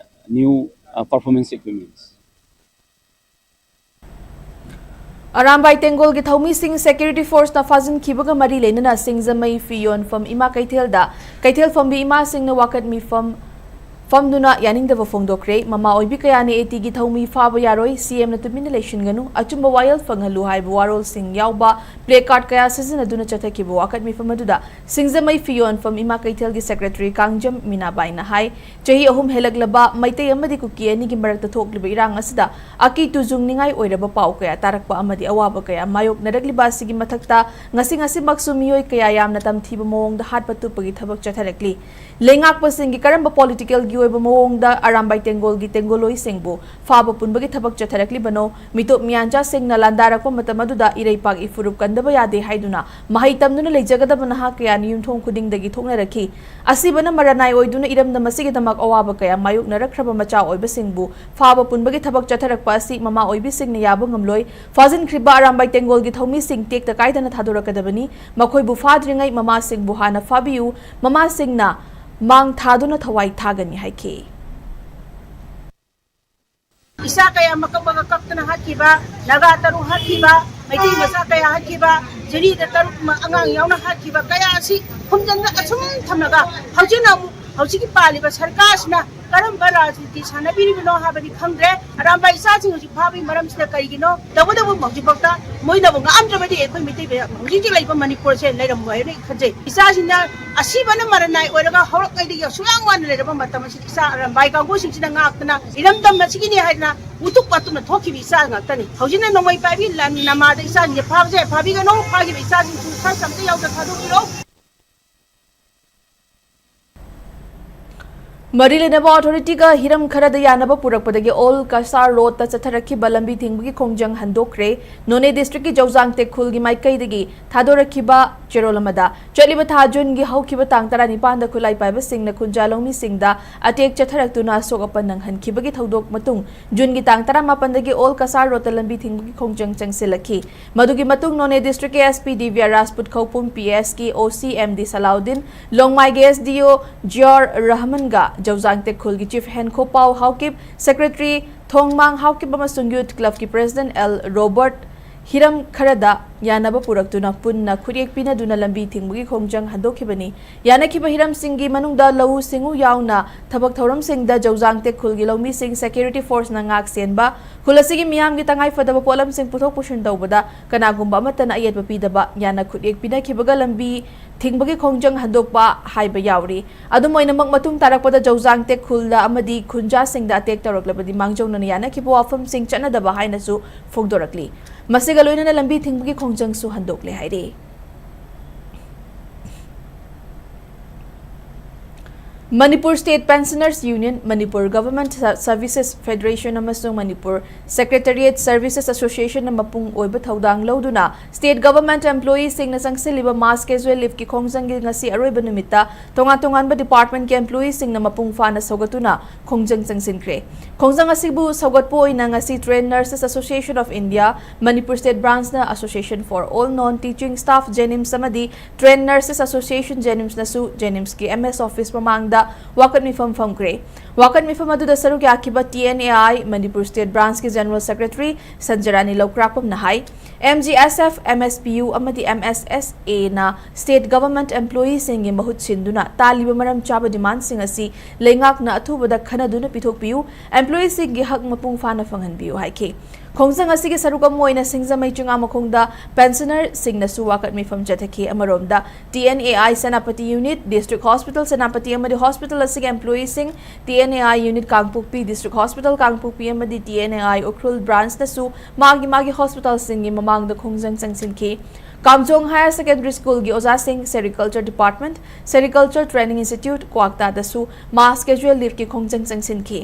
new uh, performance equipments. Arambai ꯇꯦꯡꯒꯣꯜꯒꯤ ꯊꯧꯃꯤꯁꯤꯡ security forceꯅ ꯐꯥꯖꯤꯟꯈꯤꯕꯒ ꯃꯔꯤ ꯂꯩꯅꯅ ꯁꯤꯡꯖꯃꯩ ꯐꯤ ꯌꯣꯟꯐꯝ ꯏꯃꯥ ꯀꯩꯊꯦꯜꯗ ꯀꯩꯊꯦꯜ ꯐꯝꯕꯤ ꯏꯃꯥꯁꯤꯡꯅ ꯋꯥꯀꯠ ꯃꯤꯐꯝ ꯐꯝꯗꯨꯅ ꯌꯥꯅꯤꯡꯗꯕ ꯐꯣꯡꯗꯣꯛꯈ꯭ꯔꯦ꯫ ꯃꯃꯥ ꯑꯣꯏꯕꯤ ꯀꯌꯥꯅ ATꯒꯤ ꯊꯧꯃꯤ ꯐꯥꯕ ꯌꯥꯔꯣꯏ, CMꯅ ꯇꯨꯃꯤꯟꯅ ꯂꯩꯁꯤꯟꯒꯅꯨ, ꯑꯆꯨꯝꯕ ꯋꯥꯌꯦꯜ ꯐꯪꯍꯜꯂꯨ ꯍꯥꯏꯕ ꯋꯥꯔꯣꯜꯁꯤꯡ ꯌꯥꯎꯕ placard ꯀꯌꯥ ꯁꯤꯖꯤꯟꯅꯗꯨꯅ ꯆꯠꯊꯈꯤꯕ ꯋꯥꯀꯠ ꯃꯤꯐꯝ ꯑꯗꯨꯗ ꯁꯤꯡꯖꯃꯩ ꯐꯤ ꯌꯣꯟꯐꯝ ꯏꯃꯥ ꯀꯩꯊꯦꯜꯒꯤ secretary ꯀꯥꯡꯖꯝ ꯃꯤꯅꯥꯕꯥꯏꯅ ꯍꯥꯏ꯫ ꯆꯍꯤ ꯑꯍꯨꯝ ꯍꯦꯜꯂꯛꯂꯕ ꯃꯩꯇꯩ ꯑꯃꯗꯤ ꯀꯨꯀꯤ ꯑꯅꯤꯒꯤ ꯃꯔꯛꯇ ꯊꯣꯛꯂꯤꯕ ꯏꯔꯥꯡ ꯑꯁꯤꯗ ꯑꯀꯤ ꯇꯨꯖꯨꯡꯅꯤꯡꯉꯥꯏ ꯑꯣꯏꯔꯕ ꯄꯥꯎ ꯀꯌꯥ ꯇꯥꯔꯛꯄ ꯑꯃꯗꯤ ꯑꯋꯥꯕ ꯀꯌꯥ ꯃꯥꯌꯣꯛꯅꯔꯛꯂꯤꯕ ꯑꯁꯤꯒꯤ ꯃꯊꯛꯇ ꯉꯁꯤ ꯉꯁꯤꯃꯛꯁꯨ ꯃꯤꯑꯣꯏ ꯀꯌꯥ ꯌꯥꯝꯅ ꯇꯝꯊꯤꯕ ꯃꯑꯣꯡꯗ ꯍꯥꯠꯄ ꯇꯨꯞꯄꯒꯤ ꯊꯕꯛ ꯆꯠꯊꯔꯛꯂꯤ꯫ ꯂꯩꯉꯥꯛꯄꯁꯤꯡꯒꯤ ꯀꯔꯝꯕ politicalꯒꯤ ꯑꯣꯏꯕ ꯃꯑꯣꯡꯗ ꯑꯔꯥꯝꯕꯥꯏ ꯇꯦꯡꯒꯣꯜꯒꯤ ꯇꯦꯡꯒꯣꯜꯂꯣꯏꯁꯤꯡꯕꯨ ꯐꯥꯕ ꯄꯨꯟꯕꯒꯤ ꯊꯕꯛ ꯆꯠꯊꯔꯛꯂꯤꯕꯅꯣ? ꯃꯤꯇꯣꯞ ꯃꯤꯌꯥꯟꯆꯥꯁꯤꯡꯅ ꯂꯥꯟꯗꯥꯔꯛꯄ ꯃꯇꯝ ꯑꯗꯨꯗ ꯏꯔꯩꯄꯥꯛ ꯏꯐꯨꯔꯨꯞ ꯀꯟꯗꯕ ꯌꯥꯗꯦ ꯍꯥꯏꯗꯨꯅ ꯃꯍꯩ ꯇꯝꯗꯨꯅ ꯂꯩꯖꯒꯗꯕ ꯅꯍꯥ ꯀꯌꯥꯅ ꯌꯨꯝꯊꯣꯡ ꯈꯨꯗꯤꯡꯗꯒꯤ ꯊꯣꯛꯅꯔꯛꯈꯤ꯫ ꯑꯁꯤꯕꯅ ꯃꯔꯅꯥꯏ ꯑꯣꯏꯗꯨꯅ ꯏꯔꯝꯗꯝ ꯑꯁꯤꯒꯤꯗꯃꯛ ꯑꯋꯥꯕ ꯀꯌꯥ ꯃꯥꯌꯣꯛꯅꯔꯛꯈ꯭ꯔꯕ ꯃꯆꯥ ꯑꯣꯏꯕꯁꯤꯡꯕꯨ ꯐꯥꯕ ꯄꯨꯟꯕꯒꯤ ꯊꯕꯛ ꯆꯠꯊꯔꯛꯄ ꯑꯁꯤ ꯃꯃꯥ ꯑꯣꯏꯕꯤꯁꯤꯡꯅ ꯌꯥꯕ ꯉꯝꯂꯣꯏ꯫ ꯐꯥꯖꯤꯟꯈ꯭ꯔꯤꯕ ꯑꯔꯥꯝꯕꯥꯏ ꯇꯦꯡꯒꯣꯜꯒꯤ ꯊꯧꯃꯤꯁꯤꯡ ꯇꯦꯛꯇ ꯀꯥꯏꯗꯅ ꯊꯥꯗꯣꯔꯛꯀꯗꯕꯅꯤ꯫ ꯃꯈꯣꯏꯕꯨ ꯐꯥꯗ꯭ꯔꯤꯉꯩ ꯃꯃꯥꯁꯤꯡꯕꯨ ꯍꯥꯟꯅ ꯐꯥꯕꯤꯌꯨ꯫ ꯃꯃꯥꯁꯤꯡꯅ ꯃꯥꯡ ꯊꯥꯗꯨꯅ ꯊꯋꯥꯏ ꯊꯥꯒꯅꯤ ꯍꯥꯏꯈꯤ꯫ ꯏꯆꯥ ꯀꯌꯥ ꯃꯀꯛ ꯃꯀꯛ ꯀꯛꯇꯅ ꯍꯥꯠꯈꯤꯕ, ꯅꯥꯒꯥ ꯇꯔꯨꯛ ꯍꯥꯠꯈꯤꯕ, ꯃꯩꯇꯩ ꯃꯆꯥ ꯀꯌꯥ ꯍꯥꯠꯈꯤꯕ, ꯖꯤꯔꯤꯗ ꯇꯔꯨꯛ ꯑꯉꯥꯡ ꯌꯥꯎꯅ ꯍꯥꯠꯈꯤꯕ ꯀꯌꯥ ꯑꯁꯤ ꯈꯨꯝꯖꯤꯟꯕ ꯑꯁꯨꯝ ꯊꯝꯂꯒ ꯍꯧꯖꯤꯛꯅ ꯑꯃꯨꯛ ꯍꯧꯖꯤꯛꯀꯤ ꯄꯥꯜꯂꯤꯕ ꯁꯔꯀꯥꯔꯁꯤꯅ ꯀꯔꯝꯕ ꯔꯥꯖꯅꯤꯇꯤ ꯁꯥꯟꯅꯕꯤꯔꯤꯕꯅꯣ ꯍꯥꯏꯕꯗꯤ ꯈꯪꯗ꯭ꯔꯦ꯫ ꯑꯔꯥꯝꯕꯥꯏ ꯏꯆꯥꯁꯤꯡ ꯍꯧꯖꯤꯛ ꯐꯥꯕꯒꯤ ꯃꯔꯝꯁꯤꯅ ꯀꯔꯤꯒꯤꯅꯣ? ꯇꯧꯕꯇꯕꯨ ꯍꯧꯖꯤꯛꯐꯥꯎꯗ ꯃꯣꯏꯅꯕꯨ ꯉꯥꯛꯑꯝꯗ꯭ꯔꯕꯗꯤ ꯑꯩꯈꯣꯏ ꯃꯩꯇꯩ ꯍꯧꯖꯤꯛ ꯍꯧꯖꯤꯛ ꯂꯩꯕ ꯃꯅꯤꯄꯨꯔꯁꯦ ꯂꯩꯔꯝꯃꯣꯏ ꯍꯥꯏꯅ ꯑꯩ ꯈꯟꯖꯩ꯫ ꯏꯆꯥꯁꯤꯡꯅ ꯑꯁꯤꯕꯅ ꯃꯔꯅꯥꯏ ꯑꯣꯏꯔꯒ ꯍꯧꯔꯛꯉꯩꯗꯒꯤ ꯑꯁꯨꯛ ꯌꯥꯝ ꯋꯥꯅ ꯂꯩꯔꯕ ꯃꯇꯝ ꯑꯁꯤꯗ ꯏꯆꯥ ꯑꯔꯥꯝꯕꯥꯏ ꯀꯥꯡꯕꯨꯁꯤꯡꯁꯤꯅ ꯉꯥꯛꯇꯅ ꯏꯔꯝꯗꯝ ꯑꯁꯤꯒꯤꯅꯤ ꯍꯥꯏꯗꯅ ꯎꯇꯨꯞ ꯄꯥꯇꯨꯞꯅ ꯊꯣꯛꯈꯤꯕ ꯏꯆꯥ ꯉꯥꯛꯇꯅꯤ꯫ ꯍꯧꯖꯤꯛꯅ ꯅꯣꯡꯃꯩ ꯄꯥꯏꯕꯤ ꯂꯟ ꯅꯃꯥꯗ ꯏꯆꯥꯁꯤꯡꯁꯦ ꯐꯥꯕꯁꯦ ꯐꯥꯕꯤꯒꯅꯨ, ꯐꯥꯈꯤꯕ ꯏꯆꯥꯁꯤꯡꯁꯨ ꯈꯔ ꯑꯝꯇ ꯌꯥꯎꯗ ꯊꯥꯗꯣꯛꯄꯤꯔꯣ꯫ ꯃꯔꯤ ꯂꯩꯅꯕ ꯑꯣꯊꯣꯔꯤꯇꯤꯒ ꯍꯤꯔꯝ ꯈꯔꯗ ꯌꯥꯅꯕ ꯄꯨꯔꯛꯄꯗꯒꯤ ꯑꯣꯜ ꯀꯁꯥꯔ ꯔꯣꯗꯇ ꯆꯠꯊꯔꯛꯈꯤꯕ ꯂꯝꯕꯤ ꯊꯤꯡꯕꯒꯤ ꯈꯣꯡꯖꯪ ꯍꯟꯗꯣꯛꯈ꯭ꯔꯦ꯫ ꯅꯣꯅꯦ ꯗꯤꯁꯇ꯭ꯔꯤꯛꯀꯤ ꯖꯧꯖꯥꯡ ꯇꯦꯛꯈꯨꯜꯒꯤ ꯃꯥꯏꯀꯩꯗꯒꯤ ꯊꯥꯗꯣꯔꯛꯈꯤꯕ ꯆꯦꯔꯣꯜ ꯑꯃꯗ ꯆꯠꯂꯤꯕ ꯊꯥ ꯖꯨꯟꯒꯤ ꯍꯧꯈꯤꯕ ꯇꯥꯡ ꯇꯔꯥꯅꯤꯄꯥꯟꯗ ꯈꯨꯠꯂꯥꯏ ꯄꯥꯏꯕꯁꯤꯡꯅ ꯈꯨꯟꯖꯥ ꯂꯧꯃꯤꯁꯤꯡꯗ ꯑꯇꯦꯛ ꯆꯠꯊꯔꯛꯇꯨꯅ ꯑꯁꯣꯛ ꯑꯄꯟ ꯅꯪꯍꯟꯈꯤꯕꯒꯤ ꯊꯧꯗꯣꯛ ꯃꯇꯨꯡ ꯖꯨꯟꯒꯤ ꯇꯥꯡ ꯇꯔꯥꯃꯥꯄꯟꯗꯒꯤ ꯑꯣꯜ ꯀꯁꯥꯔ ꯔꯣꯗꯇ ꯂꯝꯕꯤ ꯊꯤꯡꯕꯒꯤ ꯈꯣꯡꯖꯪ ꯆꯪꯁꯤꯜꯂꯛꯈꯤ꯫ ꯃꯗꯨꯒꯤ ꯃꯇꯨꯡ ꯅꯣꯅꯦ ꯗꯤꯁꯇ꯭ꯔꯤꯛꯀꯤ SP ꯗꯤꯕ꯭ꯌꯥ ꯔꯥꯖꯄꯨꯠ ꯈꯧꯄꯨꯝ, PSꯀꯤ OC MD ꯁꯂꯥꯎꯗꯤꯟ, ꯂꯣꯡꯃꯥꯏꯒꯤ SDO ꯖꯤꯌꯣꯔ ꯔꯍꯃꯟꯒ ꯖꯧꯖꯥꯡ ꯇꯦꯛꯈꯨꯜꯒꯤ ꯆꯤꯐ ꯍꯦꯟꯈꯣꯄꯥꯎ ꯍꯥꯎꯀꯤꯞ, ꯁꯦꯀ꯭ꯔꯦꯇꯔꯤ ꯊꯣꯡꯃꯥꯡ ꯍꯥꯎꯀꯤꯞ ꯑꯃꯁꯨꯡ ꯌꯨꯊ ꯀ꯭ꯂꯕꯀꯤ ꯄ꯭ꯔꯦꯁꯤꯗꯦꯟꯠ ꯑꯦꯜ ꯔꯣꯕꯔꯠ ꯍꯤꯔꯝ ꯈꯔꯗ ꯌꯥꯅꯕ ꯄꯨꯔꯛꯇꯨꯅ ꯄꯨꯟꯅ ꯈꯨꯠꯌꯦꯛ ꯄꯤꯅꯗꯨꯅ ꯂꯝꯕꯤ ꯊꯤꯡꯕꯒꯤ ꯈꯣꯡꯖꯪ ꯍꯟꯗꯣꯛꯈꯤꯕꯅꯤ꯫ ꯌꯥꯅꯈꯤꯕ ꯍꯤꯔꯝꯁꯤꯡꯒꯤ ꯃꯅꯨꯡꯗ ꯂꯧꯎ ꯁꯤꯡꯎ ꯌꯥꯎꯅ ꯊꯕꯛ ꯊꯧꯔꯝꯁꯤꯡꯗ ꯖꯧꯖꯥꯡ ꯇꯦꯛꯈꯨꯜꯒꯤ ꯂꯧꯃꯤꯁꯤꯡ ꯁꯦꯀ꯭ꯌꯨꯔꯤꯇꯤ ꯐꯣꯔꯁꯅ ꯉꯥꯛ ꯁꯦꯟꯕ, ꯈꯨꯜ ꯑꯁꯤꯒꯤ ꯃꯤꯌꯥꯝꯒꯤ ꯇꯉꯥꯏꯐꯗꯕ ꯄꯣꯠꯂꯝꯁꯤꯡ ꯄꯨꯊꯣꯛ ꯄꯨꯁꯤꯟ ꯇꯧꯕꯗ ꯀꯅꯥꯒꯨꯝꯕ ꯑꯃꯠꯇꯅ ꯑꯌꯦꯠꯄ ꯄꯤꯗꯕ, ꯌꯥꯅ ꯈꯨꯠꯌꯦꯛ ꯄꯤꯅꯈꯤꯕꯒ ꯂꯝꯕꯤ ꯊꯤꯡꯕꯒꯤ ꯈꯣꯡꯖꯪ ꯍꯟꯗꯣꯛꯄ ꯍꯥꯏꯕ ꯌꯥꯎꯔꯤ꯫ ꯑꯗꯨꯝ ꯑꯣꯏꯅꯃꯛ, ꯃꯇꯨꯡ ꯇꯥꯔꯛꯄꯗ ꯖꯧꯖꯥꯡ ꯇꯦꯛꯈꯨꯜꯗ ꯑꯃꯗꯤ ꯈꯨꯟꯖꯥꯁꯤꯡꯗ ꯑꯇꯦꯛ ꯇꯧꯔꯛꯂꯕꯗꯤ ꯃꯥꯡꯖꯧꯅꯅ ꯌꯥꯅꯈꯤꯕ ꯋꯥꯐꯝꯁꯤꯡ ꯆꯠꯅꯗꯕ ꯍꯥꯏꯅꯁꯨ ꯐꯣꯡꯗꯣꯔꯛꯂꯤ꯫ ꯃꯁꯤꯒ ꯂꯣꯏꯅꯅ ꯂꯝꯕꯤ ꯊꯤꯡꯕꯒꯤ ꯈꯣꯡꯖꯪꯁꯨ ꯍꯟꯗꯣꯛꯂꯦ ꯍꯥꯏꯔꯤ꯫ Manipur state pensioners union, Manipur government ꯁ-, ꯁꯔꯚꯤꯁꯦꯁ ꯐꯦꯗꯔꯦꯁꯟ ꯑꯃꯁꯨꯡ ꯃꯅꯤꯄꯨꯔ ꯁꯦꯀ꯭ꯔꯦꯇꯔꯤꯌꯦꯠ ꯁꯔꯚꯤꯁꯦꯁ ꯑꯦꯁꯣꯁꯤꯌꯦꯁꯟꯅ ꯃꯄꯨꯡ ꯑꯣꯏꯕ ꯊꯧꯗꯥꯡ ꯂꯧꯗꯨꯅ ꯁ꯭ꯇꯦꯠ ꯒꯚꯔꯟꯃꯦꯟꯠ ꯑꯦꯝꯄ꯭ꯂꯣꯌꯤꯁꯤꯡꯅ ꯆꯪꯁꯤꯜꯂꯤꯕ ꯃꯥꯁ ꯀꯦꯖꯨꯋꯦꯜ ꯂꯤꯚꯀꯤ ꯈꯣꯡꯖꯪꯒꯤ ꯉꯁꯤ ꯑꯔꯣꯏꯕ ꯅꯨꯃꯤꯠꯇ ꯇꯣꯉꯥꯟ ꯇꯣꯉꯥꯟꯕ ꯗꯤꯄꯥꯔꯠꯃꯦꯟꯠꯀꯤ ꯑꯦꯝꯄ꯭ꯂꯣꯌꯤꯁꯤꯡꯅ ꯃꯄꯨꯡ ꯐꯥꯅ ꯁꯧꯒꯠꯇꯨꯅ ꯈꯣꯡꯖꯪ ꯆꯪꯁꯤꯟꯈ꯭ꯔꯦ꯫ ꯈꯣꯡꯖꯪ ꯑꯁꯤꯕꯨ ꯁꯧꯒꯠꯄ ꯑꯣꯏꯅ ꯉꯁꯤ Trained Nurses Association of India, Manipur State Branchꯅ Association for All Non-Teaching Staff JNIMS ꯑꯃꯗꯤ Trained Nurses Association JNIMSꯅꯁꯨ JNIMSꯀꯤ MS office ꯃꯃꯥꯡꯗ ꯋꯥꯀꯠ ꯃꯤꯐꯝ ꯐꯝꯈ꯭ꯔꯦ꯫ ꯋꯥꯀꯠ ꯃꯤꯐꯝ ꯑꯗꯨꯗ ꯁꯔꯨꯛ ꯌꯥꯈꯤꯕ TNAI Manipur State Branchꯀꯤ General Secretary ꯁꯟꯖꯔꯥꯅꯤ ꯂꯧꯀ꯭ꯔꯥꯛꯄꯝꯅ ꯍꯥꯏ, MGSF, MSPU ꯑꯃꯗꯤ MSSA ꯅ state government employee ꯁꯤꯡꯒꯤ ꯃꯍꯨꯠ ꯁꯤꯟꯗꯨꯅ ꯇꯥꯜꯂꯤꯕ ꯃꯔꯝ ꯆꯥꯕ demand ꯁꯤꯡ ꯑꯁꯤ ꯂꯩꯉꯥꯛꯅ ꯑꯊꯨꯕꯗ ꯈꯟꯅꯗꯨꯅ ꯄꯤꯊꯣꯛꯄꯤꯌꯨ, employee ꯁꯤꯡꯒꯤ ꯍꯛ ꯃꯄꯨꯡ ꯐꯥꯅ ꯐꯪꯍꯟꯕꯤꯌꯨ ꯍꯥꯏꯈꯤ꯫ ꯈꯣꯡꯖꯪ ꯑꯁꯤꯒꯤ ꯁꯔꯨꯛ ꯑꯃ ꯑꯣꯏꯅ ꯁꯤꯡꯖꯃꯩ ꯆꯤꯡꯉꯥꯃꯈꯣꯡꯗ pensioner ꯁꯤꯡꯅꯁꯨ ꯋꯥꯀꯠ ꯃꯤꯐꯝ ꯆꯠꯊꯈꯤ꯫ ꯑꯃꯔꯣꯝꯗ, TNAI Senapati unit, district hospital Senapati ꯑꯃꯗꯤ hospital ꯑꯁꯤꯒꯤ employee ꯁꯤꯡ, TNAI unit ꯀꯥꯡꯄꯣꯛꯄꯤ, district hospital ꯀꯥꯡꯄꯣꯛꯄꯤ ꯑꯃꯗꯤ TNAI ꯎꯈ꯭ꯔꯨꯜ branch ꯅꯁꯨ ꯃꯥꯒꯤ ꯃꯥꯒꯤ hospital ꯁꯤꯡꯒꯤ ꯃꯃꯥꯡꯗ ꯈꯣꯡꯖꯪ ꯆꯪꯁꯤꯟꯈꯤ꯫ ꯀꯥꯝꯖꯣꯡ Higher Secondary School ꯒꯤ ꯑꯣꯖꯥꯁꯤꯡ, Sericulture Department, Sericulture Training Institute, ꯀ꯭ꯋꯥꯛꯇꯥꯗꯁꯨ mass casual leave ꯀꯤ ꯈꯣꯡꯖꯪ ꯆꯪꯁꯤꯟꯈꯤ꯫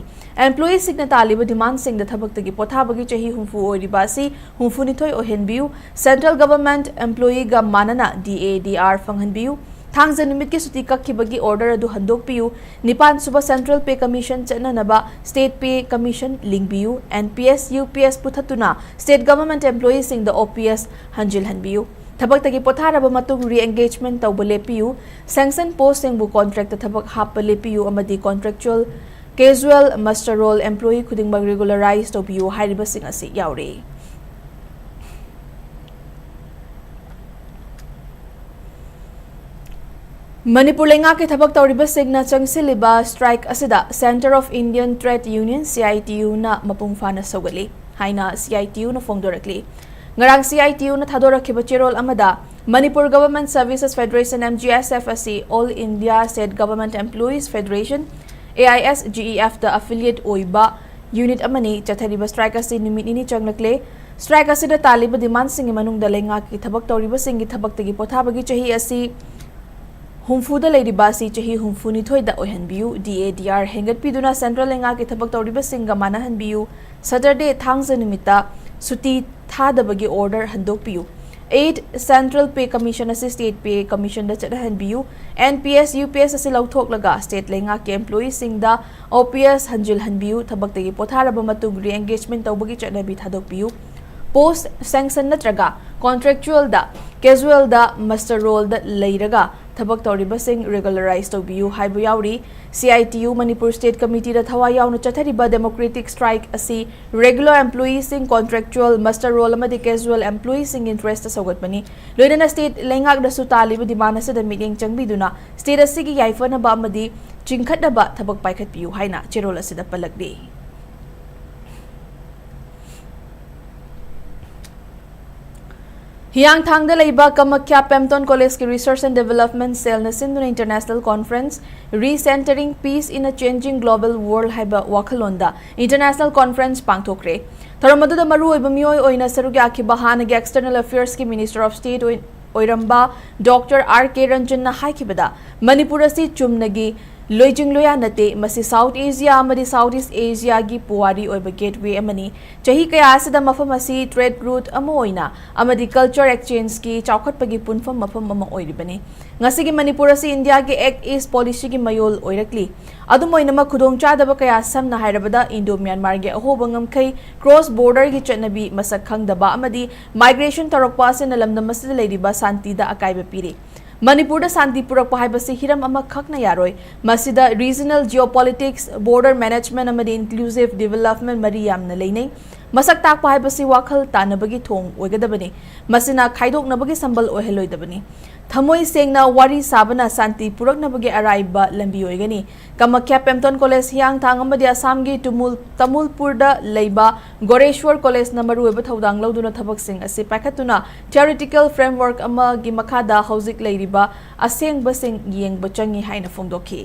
Employee ꯁꯤꯡꯅ ꯇꯥꯜꯂꯤꯕ demand ꯁꯤꯡꯗ ꯊꯕꯛꯇꯒꯤ ꯄꯣꯊꯥꯕꯒꯤ ꯆꯍꯤ ꯍꯨꯝꯐꯨ ꯑꯣꯏꯔꯤꯕ ꯑꯁꯤ ꯍꯨꯝꯐꯨ ꯅꯤꯊꯣꯏ ꯑꯣꯏꯍꯟꯕꯤꯌꯨ, central government employee ꯒ ꯃꯥꯟꯅꯅ DADR ꯐꯪꯍꯟꯕꯤꯌꯨ, ꯊꯥꯡꯖ ꯅꯨꯃꯤꯠꯀꯤ ꯁꯨꯇꯤ ꯀꯛꯈꯤꯕꯒꯤ order ꯑꯗꯨ ꯍꯟꯗꯣꯛꯄꯤꯌꯨ, ꯅꯤꯄꯥꯟ ꯁꯨꯕ central pay commission ꯆꯠꯅꯅꯕ state pay commission ꯂꯤꯡꯕꯤꯌꯨ, NPS, UPS ꯄꯨꯊꯠꯇꯨꯅ state government employee ꯁꯤꯡꯗ OPS ꯍꯟꯖꯤꯜꯍꯟꯕꯤꯌꯨ, ꯊꯕꯛꯇꯒꯤ ꯄꯣꯊꯥꯔꯕ ꯃꯇꯨꯡ re-engagement ꯇꯧꯕ ꯂꯦꯞꯄꯤꯌꯨ, sanction post ꯁꯤꯡꯕꯨ contract ꯇ ꯊꯕꯛ ꯍꯥꯞꯄ ꯂꯦꯞꯄꯤꯌꯨ ꯑꯃꯗꯤ contractual, casual, muster roll employee ꯈꯨꯗꯤꯡꯃꯛ regularize ꯇꯧꯕꯤꯌꯨ ꯍꯥꯏꯔꯤꯕꯁꯤꯡ ꯑꯁꯤ ꯌꯥꯎꯔꯤ꯫ ꯃꯅꯤꯄꯨꯔ ꯂꯩꯉꯥꯛꯀꯤ ꯊꯕꯛ ꯇꯧꯔꯤꯕꯁꯤꯡꯅ ꯆꯪꯁꯤꯜꯂꯤꯕ strike ꯑꯁꯤꯗ Centre of Indian Trade Union, CITU ꯅ ꯃꯄꯨꯡ ꯐꯥꯅ ꯁꯧꯒꯠꯂꯤ ꯍꯥꯏꯅ CITU ꯅ ꯐꯣꯡꯗꯣꯔꯛꯂꯤ꯫ ꯉꯔꯥꯡ CITU ꯅ ꯊꯥꯗꯣꯔꯛꯈꯤꯕ ꯆꯦꯔꯣꯜ ꯑꯃꯗ, Manipur Government Services Federation, MGSF ꯑꯁꯤ All India State Government Employees Federation, AISGEF ꯇ affiliate ꯑꯣꯏꯕ unit ꯑꯃꯅꯤ꯫ ꯆꯠꯊꯔꯤꯕ strike ꯑꯁꯤ ꯅꯨꯃꯤꯠ ꯅꯤꯅꯤ ꯆꯪꯂꯛꯂꯦ꯫ Strike ꯑꯁꯤꯗ ꯇꯥꯜꯂꯤꯕ demand ꯁꯤꯡꯒꯤ ꯃꯅꯨꯡꯗ ꯂꯩꯉꯥꯛꯀꯤ ꯊꯕꯛ ꯇꯧꯔꯤꯕꯁꯤꯡꯒꯤ ꯊꯕꯛꯇꯒꯤ ꯄꯣꯊꯥꯕꯒꯤ ꯆꯍꯤ ꯑꯁꯤ ꯍꯨꯝꯐꯨꯗ ꯂꯩꯔꯤꯕ ꯑꯁꯤ ꯆꯍꯤ ꯍꯨꯝꯐꯨ ꯅꯤꯊꯣꯏꯗ ꯑꯣꯏꯍꯟꯕꯤꯌꯨ, DADR ꯍꯦꯟꯒꯠꯄꯤꯗꯨꯅ central ꯂꯩꯉꯥꯛꯀꯤ ꯊꯕꯛ ꯇꯧꯔꯤꯕꯁꯤꯡꯒ ꯃꯥꯟꯅꯍꯟꯕꯤꯌꯨ, Saturday, ꯊꯥꯡꯖ ꯅꯨꯃꯤꯠꯇ ꯁꯨꯇꯤ ꯊꯥꯗꯕꯒꯤ order ꯍꯟꯗꯣꯛꯄꯤꯌꯨ, eight central pay commission ꯑꯁꯤ state pay commission ꯗ ꯆꯠꯅꯍꯟꯕꯤꯌꯨ, NPS, UPS ꯑꯁꯤ ꯂꯧꯊꯣꯛꯂꯒ state ꯂꯩꯉꯥꯛꯀꯤ employee ꯁꯤꯡꯗ OPS ꯍꯟꯖꯤꯜꯍꯟꯕꯤꯌꯨ, ꯊꯕꯛꯇꯒꯤ ꯄꯣꯊꯥꯔꯕ ꯃꯇꯨꯡ re-engagement ꯇꯧꯕꯒꯤ ꯆꯠꯅꯕꯤ ꯊꯥꯗꯣꯛꯄꯤꯌꯨ, post sanction ꯅꯠꯇ꯭ꯔꯒ contractual ꯗ, casual ꯗ, muster roll ꯗ ꯂꯩꯔꯒ ꯊꯕꯛ ꯇꯧꯔꯤꯕꯁꯤꯡ regularize ꯇꯧꯕꯤꯌꯨ ꯍꯥꯏꯕ ꯌꯥꯎꯔꯤ꯫ C I T U Manipur State Committee ꯗ ꯊꯋꯥꯏ ꯌꯥꯎꯅ ꯆꯠꯊꯔꯤꯕ democratic strike ꯑꯁꯤ regular employee ꯁꯤꯡ, contractual, muster roll ꯑꯃꯗꯤ casual employee ꯁꯤꯡꯒꯤ interest ꯁꯧꯒꯠꯄꯅꯤ꯫ ꯂꯣꯏꯅꯅ state ꯂꯩꯉꯥꯛꯅꯁꯨ ꯇꯥꯜꯂꯤꯕ demand ꯑꯁꯤꯗ ꯃꯤꯠꯌꯦꯡ ꯆꯪꯕꯤꯗꯨꯅ state ꯑꯁꯤꯒꯤ ꯌꯥꯏꯐꯅꯕ ꯑꯃꯗꯤ ꯆꯤꯡꯈꯠꯅꯕ ꯊꯕꯛ ꯄꯥꯏꯈꯠꯄꯤꯌꯨ ꯍꯥꯏꯅ ꯆꯦꯔꯣꯜ ꯑꯁꯤꯗ ꯄꯜꯂꯛꯂꯤ꯫ ꯍꯤꯌꯥꯡꯊꯥꯡꯗ ꯂꯩꯕ ꯀꯃꯈ꯭ꯌꯥ ꯄꯦꯝꯇꯣꯟ College ꯀꯤ Research and Development Cell ꯅ ꯁꯤꯟꯗꯨꯅ International Conference Recentering Peace in a Changing Global World ꯍꯥꯏꯕ ꯋꯥꯈꯜꯂꯣꯟꯗ international conference ꯄꯥꯡꯊꯣꯛꯈ꯭ꯔꯦ꯫ ꯊꯧꯔꯝ ꯑꯗꯨꯗ ꯃꯔꯨꯑꯣꯏꯕ ꯃꯤꯑꯣꯏ ꯑꯣꯏꯅ ꯁꯔꯨꯛ ꯌꯥꯈꯤꯕ ꯍꯥꯟꯅꯒꯤ External Affairs ꯀꯤ Minister of State ꯑꯣꯏ-, ꯑꯣꯏꯔꯝꯕ Doctor R K Ranjan ꯅ ꯍꯥꯏꯈꯤꯕꯗ, ꯃꯅꯤꯄꯨꯔ ꯑꯁꯤ ꯆꯨꯝꯅꯒꯤ ꯂꯣꯏꯖꯤꯡ ꯂꯣꯌꯥ ꯅꯠꯇꯦ, ꯃꯁꯤ South Asia ꯑꯃꯗꯤ South East Asia ꯒꯤ ꯄꯨꯋꯥꯔꯤ ꯑꯣꯏꯕ gateway ꯑꯃꯅꯤ꯫ ꯆꯍꯤ ꯀꯌꯥ ꯑꯁꯤꯗ ꯃꯐꯝ ꯑꯁꯤ trade route ꯑꯃ ꯑꯣꯏꯅ ꯑꯃꯗꯤ culture exchange ꯀꯤ ꯆꯥꯎꯈꯠꯄꯒꯤ ꯄꯨꯟꯐꯝ ꯃꯐꯝ ꯑꯃ ꯑꯣꯏꯔꯤꯕꯅꯤ꯫ ꯉꯁꯤꯒꯤ ꯃꯅꯤꯄꯨꯔ ꯑꯁꯤ ꯏꯟꯗꯤꯌꯥꯒꯤ Act East Policy ꯒꯤ ꯃꯌꯣꯜ ꯑꯣꯏꯔꯛꯂꯤ꯫ ꯑꯗꯨꯝ ꯑꯣꯏꯅꯃꯛ, ꯈꯨꯗꯣꯡꯆꯥꯗꯕ ꯀꯌꯥ, ꯁꯝꯅ ꯍꯥꯏꯔꯕꯗ Indo-Myanmar ꯒꯤ ꯑꯍꯣꯕ ꯉꯝꯈꯩ, cross border ꯒꯤ ꯆꯠꯅꯕꯤ, ꯃꯁꯛ ꯈꯪꯗꯕ ꯑꯃꯗꯤ migration ꯇꯧꯔꯛꯄ ꯑꯁꯤꯅ ꯂꯝꯗꯝ ꯑꯁꯤꯗ ꯂꯩꯔꯤꯕ ꯁꯥꯟꯇꯤꯗ ꯑꯀꯥꯏꯕ ꯄꯤꯔꯤ꯫ ꯃꯅꯤꯄꯨꯔꯗ ꯁꯥꯟꯇꯤ ꯄꯨꯔꯛꯄ ꯍꯥꯏꯕꯁꯤ ꯍꯤꯔꯝ ꯑꯃꯈꯛꯅ ꯌꯥꯔꯣꯏ꯫ ꯃꯁꯤꯗ regional geopolitics, border management ꯑꯃꯗꯤ inclusive development ꯃꯔꯤ ꯌꯥꯝꯅ ꯂꯩꯅꯩ꯫ ꯃꯁꯛ ꯇꯥꯛꯄ ꯍꯥꯏꯕꯁꯤ ꯋꯥꯈꯜ ꯇꯥꯅꯕꯒꯤ ꯊꯣꯡ ꯑꯣꯏꯒꯗꯕꯅꯤ꯫ ꯃꯁꯤꯅ ꯈꯥꯏꯗꯣꯛꯅꯕꯒꯤ ꯁꯝꯕꯜ ꯑꯣꯏꯍꯜꯂꯣꯏꯗꯕꯅꯤ꯫ ꯊꯃꯣꯏ ꯁꯦꯡꯅ ꯋꯥꯔꯤ ꯁꯥꯕꯅ ꯁꯥꯟꯇꯤ ꯄꯨꯔꯛꯅꯕꯒꯤ ꯑꯔꯥꯏꯕ ꯂꯝꯕꯤ ꯑꯣꯏꯒꯅꯤ꯫ ꯀꯃꯈ꯭ꯌꯥ ꯄꯦꯝꯇꯣꯟ College ꯍꯤꯌꯥꯡꯊꯥꯡ ꯑꯃꯗꯤ ꯑꯁꯥꯝꯒꯤ ꯇꯨꯃꯨꯜ, ꯇꯃꯨꯜꯄꯨꯔꯗ ꯂꯩꯕ ꯒꯣꯔꯦꯁ꯭ꯋꯔ College ꯅ ꯃꯔꯨꯑꯣꯏꯕ ꯊꯧꯗꯥꯡ ꯂꯧꯗꯨꯅ ꯊꯕꯛꯁꯤꯡ ꯑꯁꯤ ꯄꯥꯏꯈꯠꯇꯨꯅ theoretical framework ꯑꯃꯒꯤ ꯃꯈꯥꯗ ꯍꯧꯖꯤꯛ ꯂꯩꯔꯤꯕ ꯑꯁꯦꯡꯕꯁꯤꯡ ꯌꯦꯡꯕ ꯆꯪꯏ ꯍꯥꯏꯅ ꯐꯣꯡꯗꯣꯛꯈꯤ꯫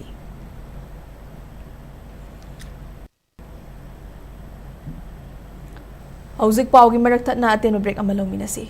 ꯍꯧꯖꯤꯛ ꯄꯥꯎꯒꯤ ꯃꯔꯛ ꯊꯠꯅ ꯑꯇꯦꯟꯕ break ꯑꯃ ꯂꯧꯃꯤꯟꯅꯁꯤ꯫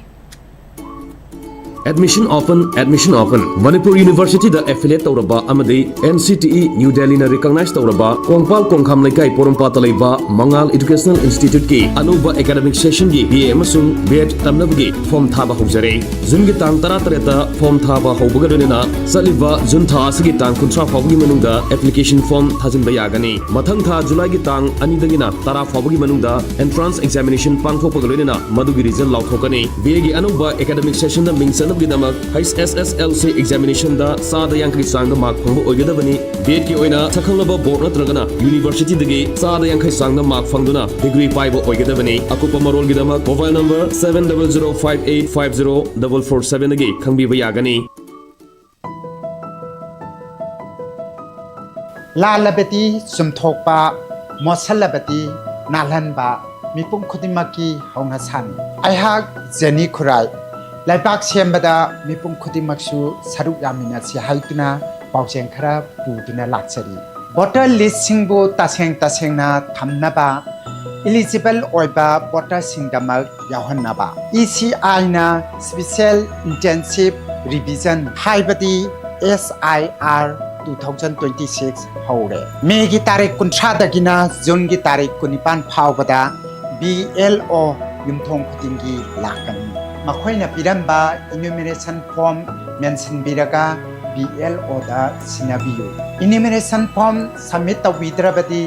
Admission open, admission open. Manipur University ꯗ affiliate ꯇꯧꯔꯕ ꯑꯃꯗꯤ N C T E New Delhi ꯅ recognize ꯇꯧꯔꯕ ꯀꯣꯡꯄꯥꯜ ꯀꯣꯡꯈꯥꯝ ꯂꯩꯀꯥꯏ ꯄꯣꯔꯣꯝꯄꯥꯠꯇ ꯂꯩꯕ ꯃꯉꯥꯜ Educational Institute ꯀꯤ ꯑꯅꯧꯕ academic session ꯒꯤ B A ꯑꯃꯁꯨꯡ B Ed ꯇꯝꯅꯕꯒꯤ form ꯊꯥꯕ ꯍꯧꯖꯔꯦ꯫ June ꯒꯤ ꯇꯥꯡ ꯇꯔꯥꯇꯔꯦꯠꯇ form ꯊꯥꯕ ꯍꯧꯕꯒ ꯂꯣꯏꯅꯅ ꯆꯠꯂꯤꯕ June ꯊꯥ ꯑꯁꯤꯒꯤ ꯇꯥꯡ ꯀꯨꯟꯊ꯭ꯔꯥ ꯐꯥꯎꯕꯒꯤ ꯃꯅꯨꯡꯗ application form ꯊꯥꯖꯤꯟꯕ ꯌꯥꯒꯅꯤ꯫ ꯃꯊꯪ ꯊꯥ July ꯒꯤ ꯇꯥꯡ ꯑꯅꯤꯗꯒꯤꯅ ꯇꯔꯥ ꯐꯥꯎꯕꯒꯤ ꯃꯅꯨꯡꯗ entrance examination ꯄꯥꯡꯊꯣꯛꯄꯒ ꯂꯣꯏꯅꯅ ꯃꯗꯨꯒꯤ result ꯂꯥꯎꯊꯣꯛꯀꯅꯤ꯫ B A ꯒꯤ ꯑꯅꯧꯕ academic session ꯗ ꯃꯤꯡ ꯆꯟꯅꯕ ꯒꯤꯗꯃꯛ H S S L C examination ꯗ ꯆꯥꯗ ꯌꯥꯡꯈꯩ ꯆꯥꯡꯗ ꯃꯥꯔꯛ ꯐꯪꯕ ꯑꯣꯏꯒꯗꯕꯅꯤ꯫ B Ed ꯀꯤ ꯑꯣꯏꯅ ꯁꯛꯈꯪꯂꯕ ꯕꯣꯔꯗ ꯅꯠꯇ꯭ꯔꯒꯅ ꯌꯨꯅꯤꯚꯔꯁꯤꯇꯤꯗꯒꯤ ꯆꯥꯗ ꯌꯥꯡꯈꯩ ꯆꯥꯡꯗ ꯃꯥꯔꯛ ꯐꯪꯗꯨꯅ ꯗꯤꯒ꯭ꯔꯤ ꯄꯥꯏꯕ ꯑꯣꯏꯒꯗꯕꯅꯤ꯫ ꯑꯀꯨꯞꯄ ꯃꯔꯣꯜꯒꯤꯗꯃꯛ mobile number seven double zero five eight five zero double four seven ꯗꯒꯤ ꯈꯪꯕꯤꯕ ꯌꯥꯒꯅꯤ꯫ ꯂꯥꯜꯂꯕꯗꯤ ꯆꯨꯝꯊꯣꯛꯄ, ꯃꯣꯠꯁꯜꯂꯕꯗꯤ ꯅꯥꯜꯍꯟꯕ, ꯃꯤꯄꯨꯝ ꯈꯨꯗꯤꯡꯃꯛꯀꯤ ꯍꯧꯅꯁꯥꯅꯤ꯫ ꯑꯩꯍꯥꯛ ꯖꯦꯅꯤ ꯈꯨꯔꯥꯏ, ꯂꯩꯕꯥꯛ ꯁꯦꯝꯕꯗ ꯃꯤꯄꯨꯝ ꯈꯨꯗꯤꯡꯃꯛꯁꯨ ꯁꯔꯨꯛ ꯌꯥꯃꯤꯟꯅꯁꯤ ꯍꯥꯏꯗꯨꯅ ꯄꯥꯎꯖꯦꯜ ꯈꯔ ꯄꯨꯗꯨꯅ ꯂꯥꯛꯆꯔꯤ꯫ ꯚꯣꯇꯔ ꯂꯤꯁꯁꯤꯡꯕꯨ ꯇꯁꯦꯡ ꯇꯁꯦꯡꯅ ꯊꯝꯅꯕ, ꯏꯂꯤꯖꯤꯕꯜ ꯑꯣꯏꯕ ꯚꯣꯇꯔꯁꯤꯡꯗꯃꯛ ꯌꯥꯎꯍꯟꯅꯕ, E C I ꯅ Special Intensive Revision ꯍꯥꯏꯕꯗꯤ S I R two thousand twenty six ꯍꯧꯔꯦ꯫ ꯃꯦꯒꯤ ꯇꯥꯔꯤꯛ ꯀꯨꯟꯊ꯭ꯔꯥꯗꯒꯤꯅ ꯖꯨꯟꯒꯤ ꯇꯥꯔꯤꯛ ꯀꯨꯟꯅꯤꯄꯥꯟ ꯐꯥꯎꯕꯗ B L O ꯌꯨꯝꯊꯣꯡ ꯈꯨꯗꯤꯡꯒꯤ ꯂꯥꯛꯀꯅꯤ꯫ ꯃꯈꯣꯏꯅ ꯄꯤꯔꯝꯕ enumeration form ꯃꯦꯟꯁꯤꯟꯕꯤꯔꯒ B L O ꯗ ꯁꯤꯟꯅꯕꯤꯌꯨ꯫ Enumeration form submit ꯇꯧꯕꯤꯗ꯭ꯔꯕꯗꯤ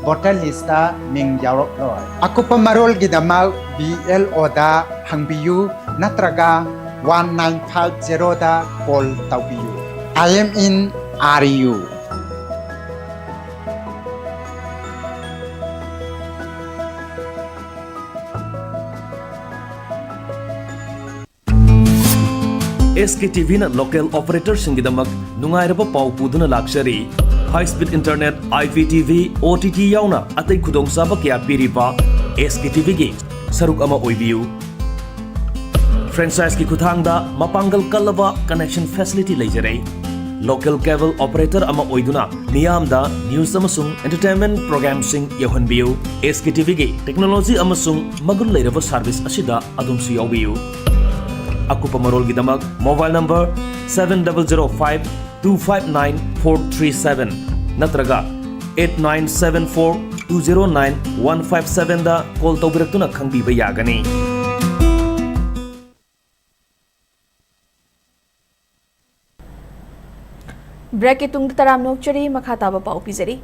ꯚꯣꯇꯔ ꯂꯤꯁꯇ ꯃꯤꯡ ꯌꯥꯎꯔꯛꯂꯣꯏ꯫ ꯑꯀꯨꯞꯄ ꯃꯔꯣꯜꯒꯤꯗꯃꯛ B L O ꯗ ꯍꯪꯕꯤꯌꯨ ꯅꯠꯇ꯭ꯔꯒ one nine five zero ꯗ call ꯇꯧꯕꯤꯌꯨ꯫ I am in R U꯫ S K T V ꯅ local operator ꯁꯤꯡꯒꯤꯗꯃꯛ ꯅꯨꯡꯉꯥꯏꯔꯕ ꯄꯥꯎ ꯄꯨꯗꯨꯅ ꯂꯥꯛꯆꯔꯤ꯫ High speed internet, I P T V, O T T ꯌꯥꯎꯅ ꯑꯇꯩ ꯈꯨꯗꯣꯡꯆꯥꯕ ꯀꯌꯥ ꯄꯤꯔꯤꯕ S K T V ꯒꯤ ꯁꯔꯨꯛ ꯑꯃ ꯑꯣꯏꯕꯤꯌꯨ꯫ Franchise ꯀꯤ ꯈꯨꯠꯊꯥꯡꯗ ꯃꯄꯥꯡꯒꯜ ꯀꯜꯂꯕ connection facility ꯂꯩꯖꯔꯦ꯫ Local cable operator ꯑꯃ ꯑꯣꯏꯗꯨꯅ ꯃꯤꯌꯥꯝꯗ news ꯑꯃꯁꯨꯡ entertainment program ꯁꯤꯡ ꯌꯧꯍꯟꯕꯤꯌꯨ꯫ S K T V ꯒꯤ technology ꯑꯃꯁꯨꯡ ꯃꯒꯨꯟ ꯂꯩꯔꯕ service ꯑꯁꯤꯗ ꯑꯗꯣꯝꯁꯨ ꯌꯥꯎꯕꯤꯌꯨ꯫ ꯑꯀꯨꯞꯄ ꯃꯔꯣꯜꯒꯤꯗꯃꯛ mobile number seven double zero five two five nine four three seven ꯅꯠꯇ꯭ꯔꯒ eight nine seven four two zero nine one five seven ꯗ call ꯇꯧꯕꯤꯔꯛꯇꯨꯅ ꯈꯪꯕꯤꯕ ꯌꯥꯒꯅꯤ꯫ Break ꯀꯤ ꯇꯨꯡꯗ ꯇꯔꯥꯝꯅ ꯑꯣꯛꯆꯔꯤ, ꯃꯈꯥ ꯇꯥꯕ ꯄꯥꯎ ꯄꯤꯖꯔꯤ꯫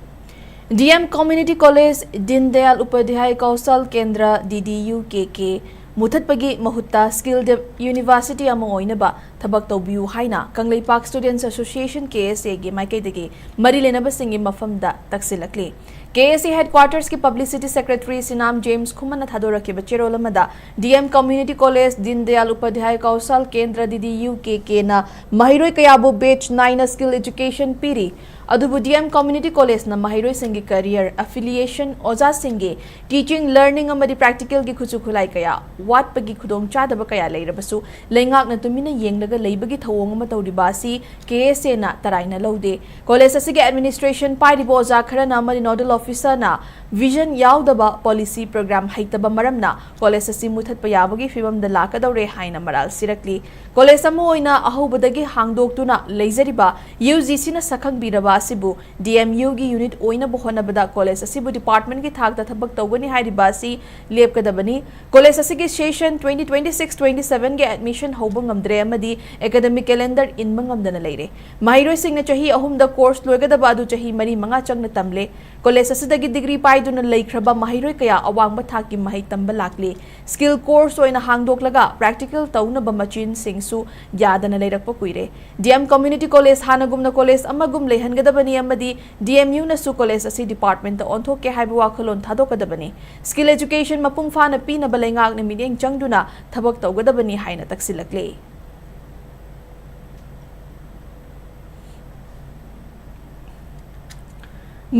D M Community College, Deen Dayal Upadhyay Kaushal Kendra, D D U K K, ꯃꯨꯊꯠꯄꯒꯤ ꯃꯍꯨꯠꯇ skill dev university ꯑꯃ ꯑꯣꯏꯅꯕ ꯊꯕꯛ ꯇꯧꯕꯤꯌꯨ ꯍꯥꯏꯅ Kangleipak Students Association, K S A ꯒꯤ ꯃꯥꯏꯀꯩꯗꯒꯤ ꯃꯔꯤ ꯂꯩꯅꯕꯁꯤꯡꯒꯤ ꯃꯐꯝꯗ ꯇꯛꯁꯤꯜꯂꯛꯂꯤ꯫ K S A headquarters ꯀꯤ publicity secretary ꯁꯤꯅꯥꯝ ꯖꯦꯝꯁ ꯈꯨꯃꯟꯅ ꯊꯥꯗꯣꯔꯛꯈꯤꯕ ꯆꯦꯔꯣꯜ ꯑꯃꯗ D M Community College, Deen Dayal Upadhyay Kaushal Kendra, D D U K K ꯅ ꯃꯍꯩꯔꯣꯏ ꯀꯌꯥꯕꯨ batch ꯅꯥꯏꯅ skill education ꯄꯤꯔꯤ꯫ ꯑꯗꯨꯕꯨ D M Community College ꯅ ꯃꯍꯩꯔꯣꯏꯁꯤꯡꯒꯤ career, affiliation, ꯑꯣꯖꯥꯁꯤꯡꯒꯤ teaching, learning ꯑꯃꯗꯤ practical ꯒꯤ ꯈꯨꯠꯁꯨ ꯈꯨꯠꯂꯥꯏ ꯀꯌꯥ ꯋꯥꯠꯄꯒꯤ ꯈꯨꯗꯣꯡꯆꯥꯗꯕ ꯀꯌꯥ ꯂꯩꯔꯕꯁꯨ ꯂꯩꯉꯥꯛꯅ ꯇꯨꯃꯤꯟꯅ ꯌꯦꯡꯂꯒ ꯂꯩꯕꯒꯤ ꯊꯧꯑꯣꯡ ꯑꯃ ꯇꯧꯔꯤꯕ ꯑꯁꯤ K S A ꯅ ꯇꯔꯥꯏꯅ ꯂꯧꯗꯦ꯫ College ꯑꯁꯤꯒꯤ administration ꯄꯥꯏꯔꯤꯕ ꯑꯣꯖꯥ ꯈꯔꯅ ꯑꯃꯗꯤ nodal officer ꯅ vision ꯌꯥꯎꯗꯕ, policy program ꯍꯩꯇꯕ ꯃꯔꯝꯅ college ꯑꯁꯤ ꯃꯨꯊꯠꯄ ꯌꯥꯕꯒꯤ ꯐꯤꯕꯝꯗ ꯂꯥꯛꯀꯗꯧꯔꯦ ꯍꯥꯏꯅ ꯃꯔꯥꯜ ꯁꯤꯔꯛꯂꯤ꯫ College ꯑꯃ ꯑꯣꯏꯅ ꯑꯍꯧꯕꯗꯒꯤ ꯍꯥꯡꯗꯣꯛꯇꯨꯅ ꯂꯩꯖꯔꯤꯕ U G C ꯅ ꯁꯛꯈꯪꯕꯤꯔꯕ ꯑꯁꯤꯕꯨ D M U ꯒꯤ unit ꯑꯣꯏꯅꯕ ꯍꯣꯠꯅꯕꯗ college ꯑꯁꯤꯕꯨ department ꯀꯤ ꯊꯥꯛꯇ ꯊꯕꯛ ꯇꯧꯒꯅꯤ ꯍꯥꯏꯔꯤꯕ ꯑꯁꯤ ꯂꯦꯞꯀꯗꯕꯅꯤ꯫ College ꯑꯁꯤꯒꯤ session twenty twenty-six twenty-seven ꯒꯤ admission ꯍꯧꯕ ꯉꯝꯗ꯭ꯔꯦ ꯑꯃꯗꯤ academic calendar ꯏꯟꯕ ꯉꯝꯗꯅ ꯂꯩꯔꯦ꯫ ꯃꯍꯩꯔꯣꯏꯁꯤꯡꯅ ꯆꯍꯤ ꯑꯍꯨꯝꯗ course ꯂꯣꯏꯒꯗꯕ ꯑꯗꯨ ꯆꯍꯤ ꯃꯔꯤ ꯃꯉꯥ ꯆꯪꯅ ꯇꯝꯂꯦ꯫ College ꯑꯁꯤꯗꯒꯤ degree ꯄꯥꯏꯗꯨꯅ ꯂꯩꯈ꯭ꯔꯕ ꯃꯍꯩꯔꯣꯏ ꯀꯌꯥ ꯑꯋꯥꯡꯕ ꯊꯥꯛꯀꯤ ꯃꯍꯩ ꯇꯝꯕ ꯂꯥꯛꯂꯤ꯫ Skill course ꯑꯣꯏꯅ ꯍꯥꯡꯗꯣꯛꯂꯒ practical ꯇꯧꯅꯕ ꯃꯆꯤꯟꯁꯤꯡꯁꯨ ꯌꯥꯗꯅ ꯂꯩꯔꯛꯄ ꯀꯨꯏꯔꯦ꯫ D M Community College ꯍꯥꯟꯅꯒꯨꯝꯅ college ꯑꯃꯒꯨꯝ ꯂꯩꯍꯟꯒꯗꯕꯅꯤ ꯑꯃꯗꯤ D M U ꯅꯁꯨ college ꯑꯁꯤ department ꯇ ꯑꯣꯟꯊꯣꯛꯀꯦ ꯍꯥꯏꯕ ꯋꯥꯈꯜꯂꯣꯟ ꯊꯥꯗꯣꯛꯀꯗꯕꯅꯤ꯫ Skill education ꯃꯄꯨꯡ ꯐꯥꯅ ꯄꯤꯅꯕ ꯂꯩꯉꯥꯛꯅ ꯃꯤꯠꯌꯦꯡ ꯆꯪꯗꯨꯅ ꯊꯕꯛ ꯇꯧꯒꯗꯕꯅꯤ ꯍꯥꯏꯅ ꯇꯛꯁꯤꯜꯂꯛꯂꯤ꯫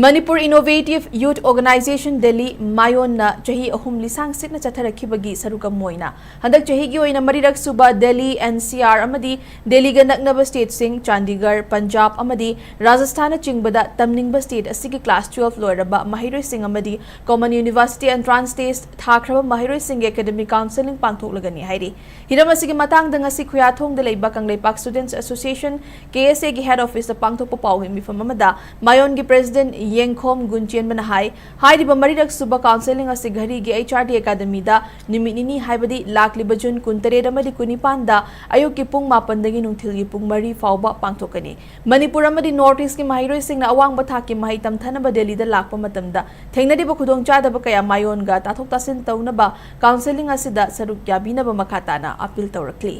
Manipur Innovative Youth Organization Delhi, ꯃꯥꯌꯣꯟꯅ ꯆꯍꯤ ꯑꯍꯨꯝ ꯂꯤꯁꯥꯡ ꯁꯤꯠꯅ ꯆꯠꯊꯔꯛꯈꯤꯕꯒꯤ ꯁꯔꯨꯛ ꯑꯃ ꯑꯣꯏꯅ ꯍꯟꯗꯛ ꯆꯍꯤꯒꯤ ꯑꯣꯏꯅ ꯃꯔꯤꯔꯛ ꯁꯨꯕ Delhi N C R ꯑꯃꯗꯤ ꯗꯦꯜꯂꯤꯒ ꯅꯛꯅꯕ stateꯁꯤꯡ ꯆꯥꯟꯗꯤꯒꯔ, ꯄꯟꯖꯥꯕ ꯑꯃꯗꯤ ꯔꯥꯖꯁꯊꯥꯟꯅꯆꯤꯡꯕꯗ ꯇꯝꯅꯤꯡꯕ state ꯑꯁꯤꯒꯤ class twelve ꯂꯣꯏꯔꯕ ꯃꯍꯩꯔꯣꯏꯁꯤꯡ ꯑꯃꯗꯤ Common University Entrance Test ꯊꯥꯈ꯭ꯔꯕ ꯃꯍꯩꯔꯣꯏꯁꯤꯡꯒꯤ academic counselling ꯄꯥꯡꯊꯣꯛꯂꯒꯅꯤ ꯍꯥꯏꯔꯤ꯫ ꯍꯤꯔꯝ ꯑꯁꯤꯒꯤ ꯃꯇꯥꯡꯗ ꯉꯁꯤ ꯈꯨꯌꯥꯊꯣꯡꯗ ꯂꯩꯕ Kangleipak Students Association, K S A ꯒꯤ head office ꯇ ꯄꯥꯡꯊꯣꯛꯄ ꯄꯥꯎꯒꯤ ꯃꯤꯐꯝ ꯑꯃꯗ ꯃꯥꯌꯣꯟꯒꯤ president ꯌꯦꯡꯈꯣꯝ ꯒꯨꯟꯆꯦꯟꯕꯅ ꯍꯥꯏ, ꯍꯥꯏꯔꯤꯕ ꯃꯔꯤꯔꯛ ꯁꯨꯕ counselling ꯑꯁꯤ ꯘꯔꯤꯒꯤ H R D Academyꯗ ꯅꯨꯃꯤꯠ ꯅꯤꯅꯤ, ꯍꯥꯏꯕꯗꯤ ꯂꯥꯛꯂꯤꯕ June ꯀꯨꯟꯇꯔꯦꯠ ꯑꯃꯗꯤ ꯀꯨꯟꯅꯤꯄꯥꯟꯗ ꯑꯌꯨꯛꯀꯤ ꯄꯨꯡ ꯃꯥꯄꯟꯗꯒꯤ ꯅꯨꯡꯊꯤꯜꯒꯤ ꯄꯨꯡ ꯃꯔꯤ ꯐꯥꯎꯕ ꯄꯥꯡꯊꯣꯛꯀꯅꯤ꯫ ꯃꯅꯤꯄꯨꯔ ꯑꯃꯗꯤ North Eastꯀꯤ ꯃꯍꯩꯔꯣꯏꯁꯤꯡꯅ ꯑꯋꯥꯡꯕ ꯊꯥꯛꯀꯤ ꯃꯍꯩ ꯇꯝꯊꯅꯕ ꯗꯦꯜꯂꯤꯗ ꯂꯥꯛꯄ ꯃꯇꯝꯗ ꯊꯦꯡꯅꯔꯤꯕ ꯈꯨꯗꯣꯡꯆꯥꯗꯕ ꯀꯌꯥ ꯃꯥꯌꯣꯟꯒ ꯇꯥꯊꯣꯛ ꯇꯥꯁꯤꯟ ꯇꯧꯅꯕ counselling ꯑꯁꯤꯗ ꯁꯔꯨꯛ ꯌꯥꯕꯤꯅꯕ ꯃꯈꯥ ꯇꯥꯅ appeal ꯇꯧꯔꯛꯂꯤ꯫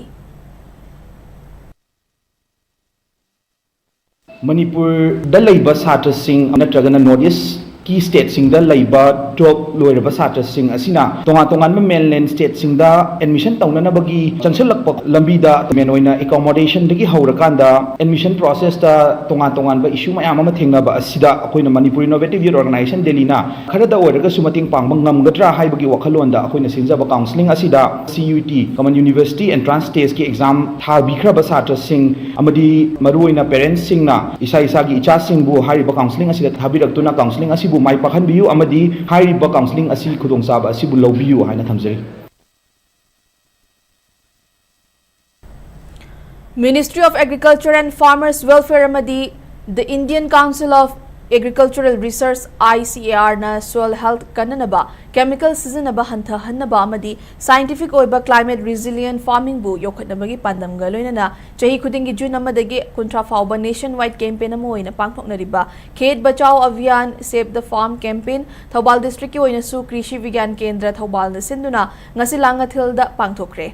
ꯃꯅꯤꯄꯨꯔꯗ ꯂꯩꯕ ꯁꯥꯇ꯭ꯔꯁꯤꯡ ꯅꯠꯇ꯭ꯔꯒꯅ North Eastꯀꯤ stateꯁꯤꯡꯗ ꯂꯩꯕ twelve ꯂꯣꯏꯔꯕ ꯁꯥꯇ꯭ꯔꯁꯤꯡ ꯑꯁꯤꯅ ꯇꯣꯉꯥꯟ ꯇꯣꯉꯥꯟꯕ mainland stateꯁꯤꯡꯗ admission ꯇꯧꯅꯅꯕꯒꯤ ꯆꯪꯁꯤꯜꯂꯛꯄ ꯂꯝꯕꯤꯗ main ꯑꯣꯏꯅ accommodationꯗꯒꯤ ꯍꯧꯔꯀꯥꯟꯗ admission processꯇ ꯇꯣꯉꯥꯟ ꯇꯣꯉꯥꯟꯕ issue ꯃꯌꯥꯝ ꯑꯃ ꯊꯦꯡꯅꯕ ꯑꯁꯤꯗ ꯑꯩꯈꯣꯏꯅ Manipur Innovative Youth Organization Delhiꯅ ꯈꯔꯗ ꯑꯣꯏꯔꯒꯁꯨ ꯃꯇꯦꯡ ꯄꯥꯡꯕ ꯉꯝꯒꯗ꯭ꯔꯥ ꯍꯥꯏꯕꯒꯤ ꯋꯥꯈꯜꯂꯣꯟꯗ ꯑꯩꯈꯣꯏꯅ ꯁꯤꯟꯖꯕ counselling ꯑꯁꯤꯗ C U E T, Common University Entrance Testꯀꯤ exam ꯊꯥꯕꯤꯈ꯭ꯔꯕ ꯁꯥꯇ꯭ꯔꯁꯤꯡ ꯑꯃꯗꯤ ꯃꯔꯨꯑꯣꯏꯅ parentsꯁꯤꯡꯅ ꯏꯁꯥ ꯏꯁꯥꯒꯤ ꯏꯆꯥꯁꯤꯡꯕꯨ ꯍꯥꯏꯔꯤꯕ counselling ꯑꯁꯤꯗ ꯊꯥꯕꯤꯔꯛꯇꯨꯅ counselling ꯑꯁꯤꯕꯨ ꯃꯥꯏ ꯄꯥꯛꯍꯟꯕꯤꯌꯨ ꯑꯃꯗꯤ ꯍꯥꯏꯔꯤꯕ counselling ꯑꯁꯤ ꯈꯨꯗꯣꯡꯆꯥꯕ ꯑꯁꯤꯕꯨ ꯂꯧꯕꯤꯌꯨ ꯍꯥꯏꯅ ꯊꯝꯖꯔꯤ꯫ Ministry of Agriculture and Farmers Welfare ꯑꯃꯗꯤ The Indian Council of Agricultural Research, I C A R ꯅ soil health ꯀꯟꯅꯅꯕ chemical ꯁꯤꯖꯤꯟꯅꯕ ꯍꯟꯊꯍꯟꯅꯕ ꯑꯃꯗꯤ scientific ꯑꯣꯏꯕ climate resilient farmingꯕꯨ ꯌꯣꯛꯈꯠꯅꯕꯒꯤ ꯄꯥꯟꯗꯝꯒ ꯂꯣꯏꯅꯅ ꯆꯍꯤ ꯈꯨꯗꯤꯡꯒꯤ June ꯑꯃꯗꯒꯤ ꯀꯨꯟꯊ꯭ꯔꯥ ꯐꯥꯎꯕ nationwide campaign ꯑꯃ ꯑꯣꯏꯅ ꯄꯥꯡꯊꯣꯛꯅꯔꯤꯕ Khet Bachao Abhiyan, Save the Farm campaign Thoubal districtꯀꯤ ꯑꯣꯏꯅꯁꯨ ꯀ꯭ꯔꯤꯁꯤ ꯕꯤꯒ꯭ꯌꯥꯟ ꯀꯦꯟꯗ꯭ꯔ ꯊꯧꯕꯥꯜꯅ ꯁꯤꯟꯗꯨꯅ ꯉꯁꯤ ꯂꯥꯡꯉꯊꯦꯜꯗ ꯄꯥꯡꯊꯣꯛꯈ꯭ꯔꯦ꯫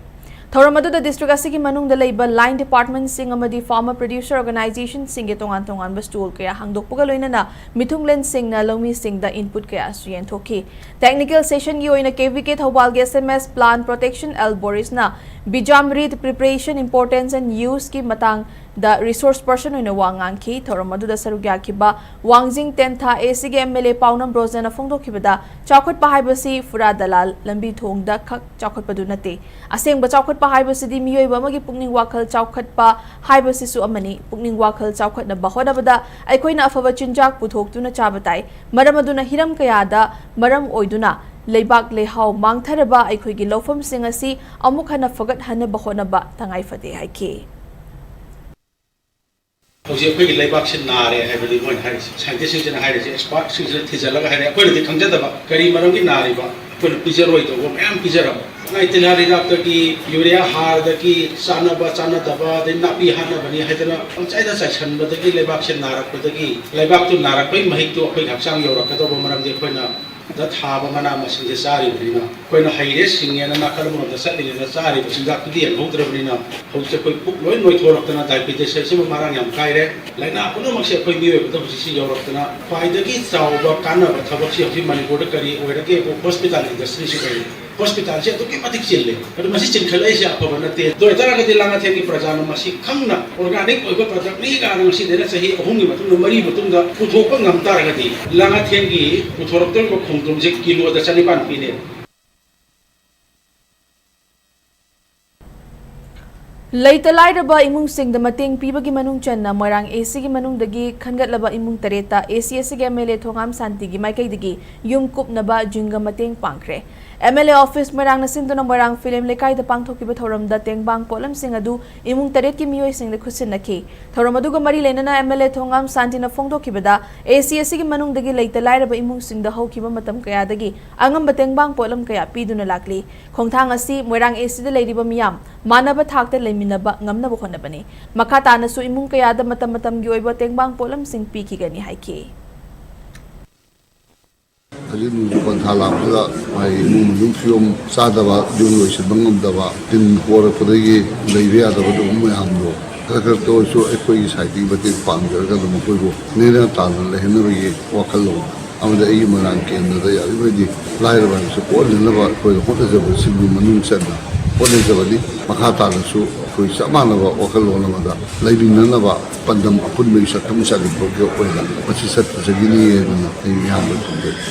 ꯊꯧꯔꯝ ꯑꯗꯨꯗ district ꯑꯁꯤꯒꯤ ꯃꯅꯨꯡꯗ ꯂꯩꯕ line departmentꯁꯤꯡ ꯑꯃꯗꯤ farmer producer organizationꯁꯤꯡꯒꯤ ꯇꯣꯉꯥꯟ ꯇꯣꯉꯥꯟꯕ stall ꯀꯌꯥ ꯍꯥꯡꯗꯣꯛꯄꯒ ꯂꯣꯏꯅꯅ ꯃꯤꯊꯨꯡꯂꯦꯟꯁꯤꯡꯅ ꯂꯧꯃꯤꯁꯤꯡꯗ input ꯀꯌꯥꯁꯨ ꯌꯦꯟꯊꯣꯛꯈꯤ꯫ Technical sessionꯒꯤ ꯑꯣꯏꯅ K V K ꯊꯧꯕꯥꯜꯒꯤ S M S Plant Protection L Borisꯅ Bijamrit preparation importance and useꯀꯤ ꯃꯇꯥꯡꯗ resource person ꯑꯣꯏꯅ ꯋꯥ ꯉꯥꯡꯈꯤ꯫ ꯊꯧꯔꯝ ꯑꯗꯨꯗ ꯁꯔꯨꯛ ꯌꯥꯈꯤꯕ ꯋꯥꯡꯖꯤꯡ ꯇꯦꯟꯊꯥ A Cꯒꯤ M L A ꯄꯥꯎꯅꯝ ꯕ꯭ꯔꯣꯖꯅ ꯐꯣꯡꯗꯣꯛꯈꯤꯕꯗ, ꯆꯥꯎꯈꯠꯄ ꯍꯥꯏꯕꯁꯤ ꯐꯨꯔꯥ ꯗꯂꯥꯜ ꯂꯝꯕꯤ ꯊꯣꯡꯗ ꯈꯛ ꯆꯥꯎꯈꯠꯄꯗꯨ ꯅꯠꯇꯦ꯫ ꯑꯁꯦꯡꯕ ꯆꯥꯎꯈꯠꯄ ꯍꯥꯏꯕꯁꯤꯗꯤ ꯃꯤꯑꯣꯏꯕ ꯑꯃꯒꯤ ꯄꯨꯛꯅꯤꯡ ꯋꯥꯈꯜ ꯆꯥꯎꯈꯠꯄ ꯍꯥꯏꯕꯁꯤꯁꯨ ꯑꯃꯅꯤ꯫ ꯄꯨꯛꯅꯤꯡ ꯋꯥꯈꯜ ꯆꯥꯎꯈꯠꯅꯕ ꯍꯣꯠꯅꯕꯗ ꯑꯩꯈꯣꯏꯅ ꯑꯐꯕ ꯆꯤꯟꯖꯥꯛ ꯄꯨꯊꯣꯛꯇꯨꯅ ꯆꯥꯕ ꯇꯥꯏ꯫ ꯃꯔꯝ ꯑꯗꯨꯅ ꯍꯤꯔꯝ ꯀꯌꯥꯗ ꯃꯔꯝ ꯑꯣꯏꯗꯨꯅ ꯂꯩꯕꯥꯛ ꯂꯩꯍꯥꯎ ꯃꯥꯡꯊꯔꯕ ꯑꯩꯈꯣꯏꯒꯤ ꯂꯧꯐꯝꯁꯤꯡ ꯑꯁꯤ ꯑꯃꯨꯛ ꯍꯟꯅ ꯐꯒꯠꯍꯟꯅꯕ ꯍꯣꯠꯅꯕ ꯇꯉꯥꯏ ꯐꯗꯦ ꯍꯥꯏꯈꯤ꯫ ꯍꯧꯖꯤꯛ ꯑꯩꯈꯣꯏꯒꯤ ꯂꯩꯕꯥꯛꯁꯤ ꯅꯥꯔꯦ ꯍꯥꯏꯕꯗꯤ ꯃꯣꯏꯅ ꯍꯥꯏꯔꯤꯁꯦ, ꯁꯥꯏꯟꯇꯤꯁꯁꯤꯡꯁꯤꯅ ꯍꯥꯏꯔꯤꯁꯦ, ꯑꯦꯛꯁꯄꯥꯔꯠꯁꯤꯡꯁꯤꯅ ꯊꯤꯖꯤꯜꯂꯒ ꯍꯥꯏꯔꯦ꯫ ꯑꯩꯈꯣꯏꯅꯗꯤ ꯈꯪꯖꯗꯕ ꯀꯔꯤ ꯃꯔꯝꯒꯤ ꯅꯥꯔꯤꯕ, ꯑꯩꯈꯣꯏꯅ ꯄꯤꯖꯔꯣꯏꯗꯧꯕ ꯃꯌꯥꯝ ꯄꯤꯖꯔꯕ꯫ ꯅꯥꯏꯇꯤꯜ ꯍꯤꯗꯥꯛꯇꯒꯤ, ꯌꯨꯔꯤꯌꯥ ꯍꯥꯔꯗꯒꯤ, ꯆꯥꯟꯅꯕ ꯆꯥꯟꯅꯗꯕ, ꯑꯗꯩ ꯅꯥꯄꯤ ꯍꯥꯠꯅꯕꯅꯤ ꯍꯥꯏꯗꯅ ꯄꯪꯆꯥꯏꯗ ꯆꯥꯏꯁꯟꯕꯗꯒꯤ ꯂꯩꯕꯥꯛꯁꯦ ꯅꯥꯔꯛꯄꯗꯒꯤ, ꯂꯩꯕꯥꯛꯇꯨ ꯅꯥꯔꯛꯄꯒꯤ ꯃꯍꯤꯛꯇꯨ ꯑꯩꯈꯣꯏꯒꯤ ꯍꯛꯆꯥꯡ ꯌꯧꯔꯛꯀꯗꯧꯕ ꯃꯔꯝꯗꯤ ꯑꯩꯈꯣꯏꯅ ꯗ ꯊꯥꯕ ꯃꯅꯥ ꯃꯁꯤꯡꯁꯦ ꯆꯥꯔꯤꯕꯅꯤꯅ, ꯑꯩꯈꯣꯏꯅ ꯍꯩꯔꯦ ꯁꯤꯡꯉꯦꯅ ꯅꯥꯀꯜ ꯑꯃꯔꯣꯝꯗ ꯆꯠꯂꯤꯉꯩꯗ ꯆꯥꯔꯤꯕ ꯆꯤꯟꯖꯥꯛꯇꯨꯗꯤ ꯌꯦꯡꯍꯧꯗ꯭ꯔꯕꯅꯤꯅ, ꯍꯧꯖꯤꯛ ꯑꯩꯈꯣꯏ ꯄꯨꯛ ꯂꯣꯏ ꯅꯣꯏꯊꯣꯔꯛꯇꯅ ꯗꯥꯏꯕꯤꯇꯤꯁ ꯍꯥꯏꯁꯤꯃ ꯃꯔꯥꯡ ꯌꯥꯝ ꯀꯥꯏꯔꯦ꯫ ꯂꯥꯏꯅꯥ ꯄꯨꯝꯅꯃꯛꯁꯦ ꯑꯩꯈꯣꯏ ꯃꯤꯑꯣꯏꯕꯗ ꯍꯧꯖꯤꯛꯁꯤ ꯌꯧꯔꯛꯇꯅ, ꯈ꯭ꯋꯥꯏꯗꯒꯤ ꯆꯥꯎꯕ ꯀꯥꯟꯅꯕ ꯊꯕꯛꯁꯤ ꯍꯧꯖꯤꯛ ꯃꯅꯤꯄꯨꯔꯗ ꯀꯔꯤ ꯑꯣꯏꯔꯒꯦꯕꯨ, ꯍꯣꯁꯄꯤꯇꯥꯜ ꯏꯟꯗꯁꯇ꯭ꯔꯤꯁꯤ ꯑꯣꯏꯔꯦ꯫ ꯍꯣꯁꯄꯤꯇꯥꯜꯁꯦ ꯑꯗꯨꯛꯀꯤ ꯃꯇꯤꯛ ꯆꯤꯜꯂꯦ꯫ ꯑꯗꯨ ꯃꯁꯤ ꯆꯤꯟꯈꯠꯂꯛꯏꯁꯦ ꯑꯐꯕ ꯅꯠꯇꯦ꯫ ꯑꯗꯨ ꯑꯣꯏꯇꯥꯔꯒꯗꯤ ꯂꯥꯡꯉꯊꯦꯜꯒꯤ ꯄ꯭ꯔꯖꯥꯅ ꯃꯁꯤ ꯈꯪꯅ, ꯑꯣꯔꯒꯥꯅꯤꯛ ꯑꯣꯏꯕ ꯄ꯭ꯔꯗꯛꯅꯤ ꯀꯥꯏꯅ ꯉꯁꯤꯗꯩꯅ ꯆꯍꯤ ꯑꯍꯨꯝꯒꯤ ꯃꯇꯨꯡꯗ, ꯃꯔꯤ ꯃꯇꯨꯡꯗ ꯄꯨꯊꯣꯛꯄ ꯉꯝ ꯇꯥꯔꯒꯗꯤ, ꯂꯥꯡꯉꯊꯦꯜꯒꯤ ꯄꯨꯊꯣꯔꯛꯇꯧꯔꯤꯕ ꯈꯣꯡꯗ꯭ꯔꯨꯝꯁꯦ ꯀꯤꯂꯣꯗ ꯆꯅꯤꯄꯥꯟ ꯄꯤꯅꯦ꯫ ꯂꯩꯇ ꯂꯥꯏꯔꯕ ꯏꯃꯨꯡꯁꯤꯡꯗ ꯃꯇꯦꯡ ꯄꯤꯕꯒꯤ ꯃꯅꯨꯡ ꯆꯟꯅ ꯃꯣꯏꯔꯥꯡ ꯑꯦ ꯁꯤꯒꯤ ꯃꯅꯨꯡꯗꯒꯤ ꯈꯟꯒꯠꯂꯕ ꯏꯃꯨꯡ ꯇꯔꯦꯠꯇ ꯑꯦ ꯁꯤ ꯑꯦꯁ ꯁꯤꯒꯤ ꯑꯦꯝ ꯑꯦꯜ ꯑꯦ ꯊꯣꯉꯥꯝ ꯁꯥꯟꯇꯤꯒꯤ ꯃꯥꯏꯀꯩꯗꯒꯤ ꯌꯨꯝ ꯀꯨꯞꯅꯕ ꯖꯤꯡꯒ ꯃꯇꯦꯡ ꯄꯥꯡꯈ꯭ꯔꯦ꯫ ꯑꯦꯝ ꯑꯦꯜ ꯑꯦ ꯑꯣꯐꯤꯁ ꯃꯣꯏꯔꯥꯡꯅ ꯁꯤꯟꯗꯨꯅ ꯃꯣꯏꯔꯥꯡ ꯐꯤꯂꯝ ꯂꯩꯀꯥꯏꯗ ꯄꯥꯡꯊꯣꯛꯈꯤꯕ ꯊꯧꯔꯝꯗ ꯇꯦꯡꯕꯥꯡ ꯄꯣꯠꯂꯝꯁꯤꯡ ꯑꯗꯨ ꯏꯃꯨꯡ ꯇꯔꯦꯠꯀꯤ ꯃꯤꯑꯣꯏꯁꯤꯡꯗ ꯈꯨꯠꯁꯤꯟꯅꯈꯤ꯫ ꯊꯧꯔꯝ ꯑꯗꯨꯒ ꯃꯔꯤ ꯂꯩꯅꯅ ꯑꯦꯝ ꯑꯦꯜ ꯑꯦ ꯊꯣꯉꯥꯝ ꯁꯥꯟꯇꯤꯅ ꯐꯣꯡꯗꯣꯛꯈꯤꯕꯗ, ꯑꯦ ꯁꯤ ꯑꯦꯁ ꯁꯤꯒꯤ ꯃꯅꯨꯡꯗꯒꯤ ꯂꯩꯇ ꯂꯥꯏꯔꯕ ꯏꯃꯨꯡꯁꯤꯡꯗ ꯍꯧꯈꯤꯕ ꯃꯇꯝ ꯀꯌꯥꯗꯒꯤ ꯑꯉꯝꯕ ꯇꯦꯡꯕꯥꯡ ꯄꯣꯠꯂꯝ ꯀꯌꯥ ꯄꯤꯗꯨꯅ ꯂꯥꯛꯂꯤ꯫ ꯈꯣꯡꯊꯥꯡ ꯑꯁꯤ ꯃꯣꯏꯔꯥꯡ ꯑꯦ ꯁꯤꯗ ꯂꯩꯔꯤꯕ ꯃꯤꯌꯥꯝ ꯃꯥꯟꯅꯕ ꯊꯥꯛꯇ ꯂꯩꯃꯤꯟꯅꯕ ꯉꯝꯅꯕ ꯍꯣꯠꯅꯕꯅꯤ꯫ ꯃꯈꯥ ꯇꯥꯅꯁꯨ ꯏꯃꯨꯡ ꯀꯌꯥꯗ ꯃꯇꯝ ꯃꯇꯝꯒꯤ ꯑꯣꯏꯕ ꯇꯦꯡꯕꯥꯡ ꯄꯣꯠꯂꯝꯁꯤꯡ ꯄꯤꯈꯤꯒꯅꯤ ꯍꯥꯏꯈꯤ꯫ ꯍꯧꯖꯤꯛ ꯅꯣꯡꯖꯨ ꯄꯟꯊꯥ ꯂꯥꯛꯄꯗ ꯃꯥꯒꯤ ꯏꯃꯨꯡ ꯃꯅꯨꯡ ꯐꯤꯕꯝ ꯆꯥꯗꯕ, ꯌꯨꯝ ꯂꯣꯏꯁꯤꯟꯕ ꯉꯝꯗꯕ, ꯇꯤꯟ ꯄꯣꯔꯛꯄꯗꯒꯤ ꯂꯩꯕ ꯌꯥꯗꯕ ꯑꯗꯨꯒꯨꯝꯕ ꯃꯌꯥꯝꯗꯣ ꯈꯔ ꯈꯔꯇ ꯑꯣꯏꯔꯁꯨ ꯑꯩꯈꯣꯏꯒꯤ ꯁꯥꯏꯠꯇꯒꯤ ꯃꯇꯦꯡ ꯄꯥꯡꯖꯔꯒ ꯑꯗꯨꯝ ꯃꯈꯣꯏꯕꯨ ꯅꯦꯅ ꯇꯥꯅ ꯂꯩꯍꯟꯅꯕꯒꯤ ꯋꯥꯈꯜꯂꯣꯟ ꯑꯃꯗꯤ ꯑꯩꯒꯤ ꯃꯣꯏꯔꯥꯡ ꯀꯦꯟꯗ꯭ꯔꯗ ꯌꯥꯔꯤꯕꯃꯈꯩꯗꯤ ꯂꯥꯏꯔꯕ ꯍꯥꯏꯕꯁꯤ ꯀꯣꯛꯍꯟꯅꯅꯕ ꯑꯩꯈꯣꯏꯅ ꯍꯣꯠꯅꯖꯕꯁꯤꯡꯒꯤ ꯃꯅꯨꯡ ꯆꯟꯅ ꯍꯣꯠꯅꯖꯕꯅꯤ꯫ ꯃꯈꯥ ꯇꯥꯅꯁꯨ ꯑꯩꯈꯣꯏ ꯆꯞ ꯃꯥꯟꯅꯕ ꯋꯥꯈꯜꯂꯣꯟ ꯑꯃꯗ ꯂꯩꯃꯤꯟꯅꯅꯕ ꯄꯥꯟꯗꯝ ꯑꯄꯨꯟꯕꯒꯤ ꯁꯛꯇꯝ ꯆꯥꯅꯤꯡꯕꯒꯤ ꯑꯣꯏꯅ ꯃꯁꯤ ꯆꯠꯄ ꯆꯠꯈꯤꯅꯤ ꯍꯥꯏꯗꯨꯅ ꯑꯩ ꯃꯤꯌꯥꯝꯗ ꯊꯝꯖꯒꯦ꯫